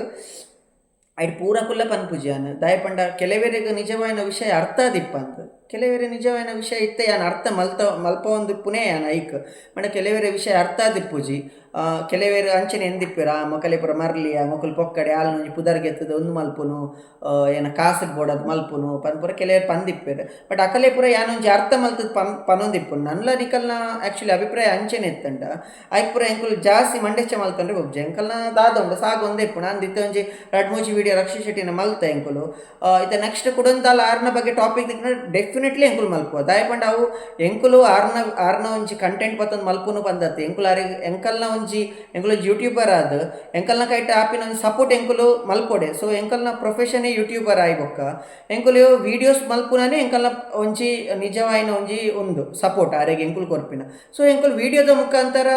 Speaker 1: ಐಟ್ ಪೂರ ಕುಲ್ಲ ಪನ್ಪುಜಿ ಯಾನ್. ದಾಯೆ ಪಂಡ ಕೆಲವೆರೆಗ್ ನಿಜವಾಯಿನ ವಿಷಯ ಅರ್ಥ ಆದಿಪ್ಪಂದ್, ಕೆಲವೆರೆ ನಿಜವಾಯಿನ ವಿಷಯ ಇತ್ತೆ ಯಾನ್ ಅರ್ಥ ಮಲ್ತ ಮಲ್ಪೊಂದಿಪ್ಪುನೇ ಯಾನ್ ಐಕ್. ಪಂಡ ಕೆಲವೆರೆ ವಿಷಯ ಅರ್ಥ ಆದಿಪ್ಪುಜಿ. ಕೆಲವೆರ್ ಅಂಚನೆ ಎಂದಿಪ್ಪೆರ್ ಆ ಮೊಕಲೆ ಪೂರ ಮರ್ಲಿ ಆ ಮೊಕುಲು ಪೊಕ್ಕಡೆ ಆಲ್ನ ಒಂಜಿ ಪುದರ್ ಗೆತ್ತುದು ಉಂದು ಮಲ್ಪುನು ಏನ ಕಾಸುಗ್ ಬೋಡಾದ್ ಮಲ್ಪುನು ಪಂದ್ ಪೂರ ಕೆಲವೆರ್ ಪಂದಿಪ್ಪೆರ್. ಬಟ್ ಅಕಲೆ ಪೂರ ಯಾನ್ ಒಂಜಿ ಅರ್ಥ ಮಲ್ತುದು ಪನೊಂದಿಪ್ಪುನು. ನನ್ಲ ನಿಕಲ್ನ ಆ್ಯಕ್ಚುಲಿ ಅಭಿಪ್ರಾಯ ಅಂಚನೆ ಇತ್ತುಂಡ ಐಕ್ ಪೂರ ಎಂಕುಲು ಜಾಸ್ತಿ ಮಂಡೆಚ್ಚ ಮಲ್ತೊಂಡ್ರೆ ಒಬ್ಜೆ ಎಂಕಲ್ನ ದಾದ ಉಂಡು ಸಾಗೊಂದೇ ಇಪ್ಪುನು. ಅಂದ್ ಇತ್ತೆ ಒಂಜಿ ರಡ್ಡ್ ಮೂಜಿ ವೀಡಿಯೋ ರಕ್ಷಿತ್ ಶೆಟ್ಟಿನ ಮಲ್ತೆ ಎಂಕುಲು. ಇತ್ತೆ ನೆಕ್ಸ್ಟ್ ಕುಡೊಂದಾಲ ಆರ್ನ ಬಗ್ಗೆ ಟಾಪಿಕ್ ತಿಕ್ಕ್ಂಡ ಡೆಫಿನೆಟ್ಲಿ ಎಂಕುಲು ಮಲ್ಪುವ. ದಾಯೆ ಪಂಡ ಅವು ಎಂಕುಲು ಆರ್ನ ಆರ್ನ ಒಂಜಿ ಕಂಟೆಂಟ್ ಪತ್ತೊಂದು ಮಲ್ಪುನು ಪಂದತ್ತೆ ಎಂಕುಲು ಆರೆಗ್ ಎಂಕಲ್ನ ಒಂಜಿ ಎಂಕುಲು ಯೂಟ್ಯೂಬರ್ ಆದ್ ಎಂಕಲ್ನ ಕೈಟ್ ಆಪಿನ ಒಂಜಿ ಸಪೋರ್ಟ್ ಎಂಕುಲು ಮಲ್ಪೊಡೆ. ಸೊ ಎಂಕಲ್ನ ಪ್ರೊಫೆಷನ್ ಯೂಟ್ಯೂಬರ್ ಆಯಿ ಬೊಕ್ಕ ಎಂಕುಲು ವೀಡಿಯೋಸ್ ಮಲ್ಪುನನೇ ಎಂಕಲ್ನ ಒಂಜಿ ನಿಜವಾಯಿನ ಒಂಜಿ ಉಂದು ಸಪೋರ್ಟ್ ಆರೆಗ್ ಎಂಕುಲು ಕೊರ್ಪಿನ. ಸೊ ಎಂಕುಲು ವೀಡಿಯೋದ ಮುಖಾಂತರ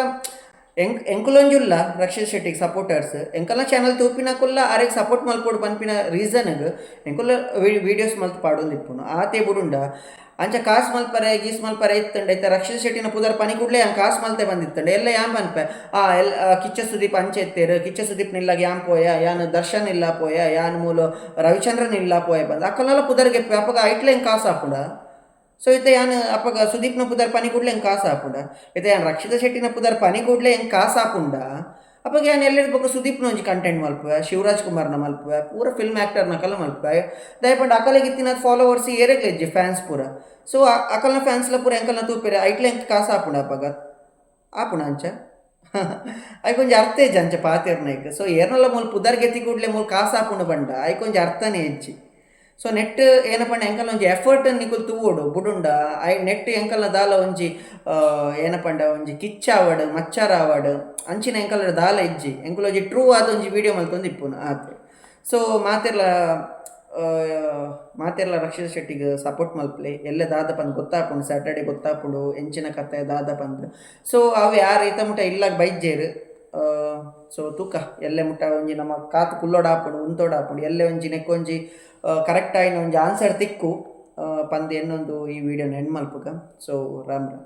Speaker 1: ಎಂಕುಲೊಂಜುಲ್ಲ ರಕ್ಷಿತ್ ಶೆಟ್ಟಿಗೆ ಸಪೋರ್ಟರ್ಸ್ ಎಂಕಲ್ನ ಚಾನಲ್ ತೂಪಿನಕುಲ್ಲ ಆರೆಗ್ ಸಪೋರ್ಟ್ ಮಲ್ಪೊಡು ಪನ್ಪಿನ ರೀಸನ್ಗ್ ಎಂಕುಲು ವೀಡಿಯೋಸ್ ಮಲ್ತ್ ಪಾಡೊಂದಿಪ್ಪುನು. ಆತೆ ಬುಡುಂಡ ಅಂಚ ಕಾಸ್ ಮಲ್ಪರೆ ಗೀಸ್ ಮಲ್ಪರೆ ಇತ್ತುಂಡ ಇತ್ತೆ ರಕ್ಷಿತ್ ಶೆಟ್ಟಿನ ಪುದರ್ ಪನಿ ಕೂಡ್ಲೆ ಯಾನ್ ಕಾಸ್ ಮಲ್ತೆ ಬಂದಿತ್ತಂಡ ಎಲ್ಲ ಯಾನ್ ಪನ್ಪೆ ಆ ಎಲ್ ಕಿಚ್ಚ ಸುದೀಪ್ ಅಂಚೆ ಇತ್ತೇರು, ಕಿಚ್ಚ ಸುದೀಪ್ ನಿಲ್ಲಾಗ ಯಾನ್ ಪೋಯ, ಯಾನ್ ದರ್ಶನ್ ಇಲ್ಲ ಪೋಯ, ಯಾನ್ ಮೂಲು ರವಿಚಂದ್ರನ್ ಇಲ್ಲ ಪೋಯ ಬಂದ ಅಕ್ಕಲೆಲ್ಲ ಪುದರ್ಗೆ ಅಪ್ಪಗ ಐಟ್ಲೆ ಹೆಂಗೆ ಕಾಸು ಆಪುಂಡ. ಸೊ ಇತ್ತೆ ಯಾನ್ ಅಪ್ಪಗ ಸುದೀಪ್ನ ಪುದರ್ ಪನಿ ಕೂಡ್ಲೆ ಹೆಂಗೆ ಕಾಸು ಆಪುಂಡ, ಇತ್ತೆ ಯಾನ್ ರಕ್ಷಿತ ಶೆಟ್ಟಿನ ಪುದರ್ ಪನಿ ಕೂಡ್ಲೆ ಹೆಂಗೆ ಕಾಸು ಆಪುಂಡ. ಅಪಗ ಯಾನ್ ಎಲ್ಲೆರ್ದ್ ಬೊಕ್ಕ ಸುದೀಪ್ನ ಒಂಜಿ ಕಂಟೆಂಟ್ ಮಲ್ಪುವೆ, ಶಿವರಾಜ್ ಕುಮಾರ್ನ ಮಲ್ಪುವೆ, ಪೂರ ಫಿಲ್ಮ್ ಆ್ಯಕ್ಟರ್ನಕಲ್ನ ಮಲ್ಪುವೆ. ದಾಯೆ ಪಂಡ ಅಕಲೆಗ್ ಇತ್ತಿನಾತ್ ಫಾಲೋವರ್ಸ್ ಏರೆಗ್ಲ ಇಜ್ಜಿ ಫ್ಯಾನ್ಸ್ ಪೂರ. ಸೊ ಅಕಲ್ನ ಫ್ಯಾನ್ಸ್ಲ ಪೂರ ಎಂಕಲ್ನ ತೂಪೆರ್, ಐಟ್ಲ ಎಂಕ್ ಕಾಸ್ ಆಪುಂಡು ಅಪಗ. ಆಪುಂಡು ಅಂಚ? ಐಕೊಂಜಿ ಅರ್ಥ ಇಜ್ಜಿ ಅಂಚ ಪಾತೆರ್ನೈಕ್. ಸೊ ಏರ್ನಲ ಮೂಲು ಪುದರ್ ಗೆತಿ ಕೂಡ್ಲೆ ಮೂಲು ಕಾಸ್ ಆಪುಂಡು ಪಂಡ ಐಕೊಂಜಿ ಅರ್ಥನೇ ಇಜ್ಜಿ. ಸೊ ನೆಟ್ ಏನ ಪಂಡ ಎಂಕಲ್ನ ಒಂಜಿ ಎಫರ್ಟ್ ನಿಕುಲು ತೂವೊಡು ಬುಡುಂಡ ಐ ನೆಟ್ ಎಂಕಲ್ನ ದಾಲ ಒಂಜಿ ಏನ ಪಂಡ ಒಂಜಿ ಕಿಚ್ಚ ಆವಡ್ ಮಚ್ಚರ ಆವಡ್ ಅಂಚಿನ ಎಂಕಲ್ನ ದಾಲ ಇಜ್ಜಿ. ಎಂಕುಲು ಒಂಜಿ ಟ್ರೂ ಆದ್ ಒಂಜಿ ವಿಡಿಯೋ ಮಲ್ತೊಂದು ಇಪ್ಪುನು ಆತೆ. ಸೊ ಮಾತೆರ್ಲ ಮಾತೆರ್ಲ ರಕ್ಷಿತಾ ಶೆಟ್ಟಿಗ್ ಸಪೋರ್ಟ್ ಮಲ್ಪುಲೆ. ಎಲ್ಲೆ ದಾದ ಪಂದ್ ಗೊತ್ತಾಪುಂಡು, ಸ್ಯಾಟರ್ಡೆ ಗೊತ್ತಾಪುಂಡು ಎಂಚಿನ ಕತೆ ದಾದ ಪಂದ್. ಸೊ ಅವು ಯಾರ್ ಈತ ಮುಟ ಇಲ್ಲಗ್ ಬೈದ್ಜೆರ್. ಸೊ ತೂಕ ಎಲ್ಲೆ ಮುಟ ಒಂಜಿ ನಮ ಕಾತ್ ಕುಲ್ಲೊಡಾಪುಂಡು ಉಂತೊಡಾಪುಂಡು ಎಲ್ಲೆ ಒಂಜಿ ನೆಕ್ಕೊಂಜಿ ಕರೆಕ್ಟ್ ಆಯಿನ ಒಂಜಿ ಆನ್ಸರ್ ತಿಕ್ಕು ಪಂದ್ ಎನ್ನೊಂದು ಈ ವಿಡಿಯೋನ್ ಎಂಡ್ ಮಲ್ಪುಗ. ಸೊ ರಾಮ್ ರಾಮ್.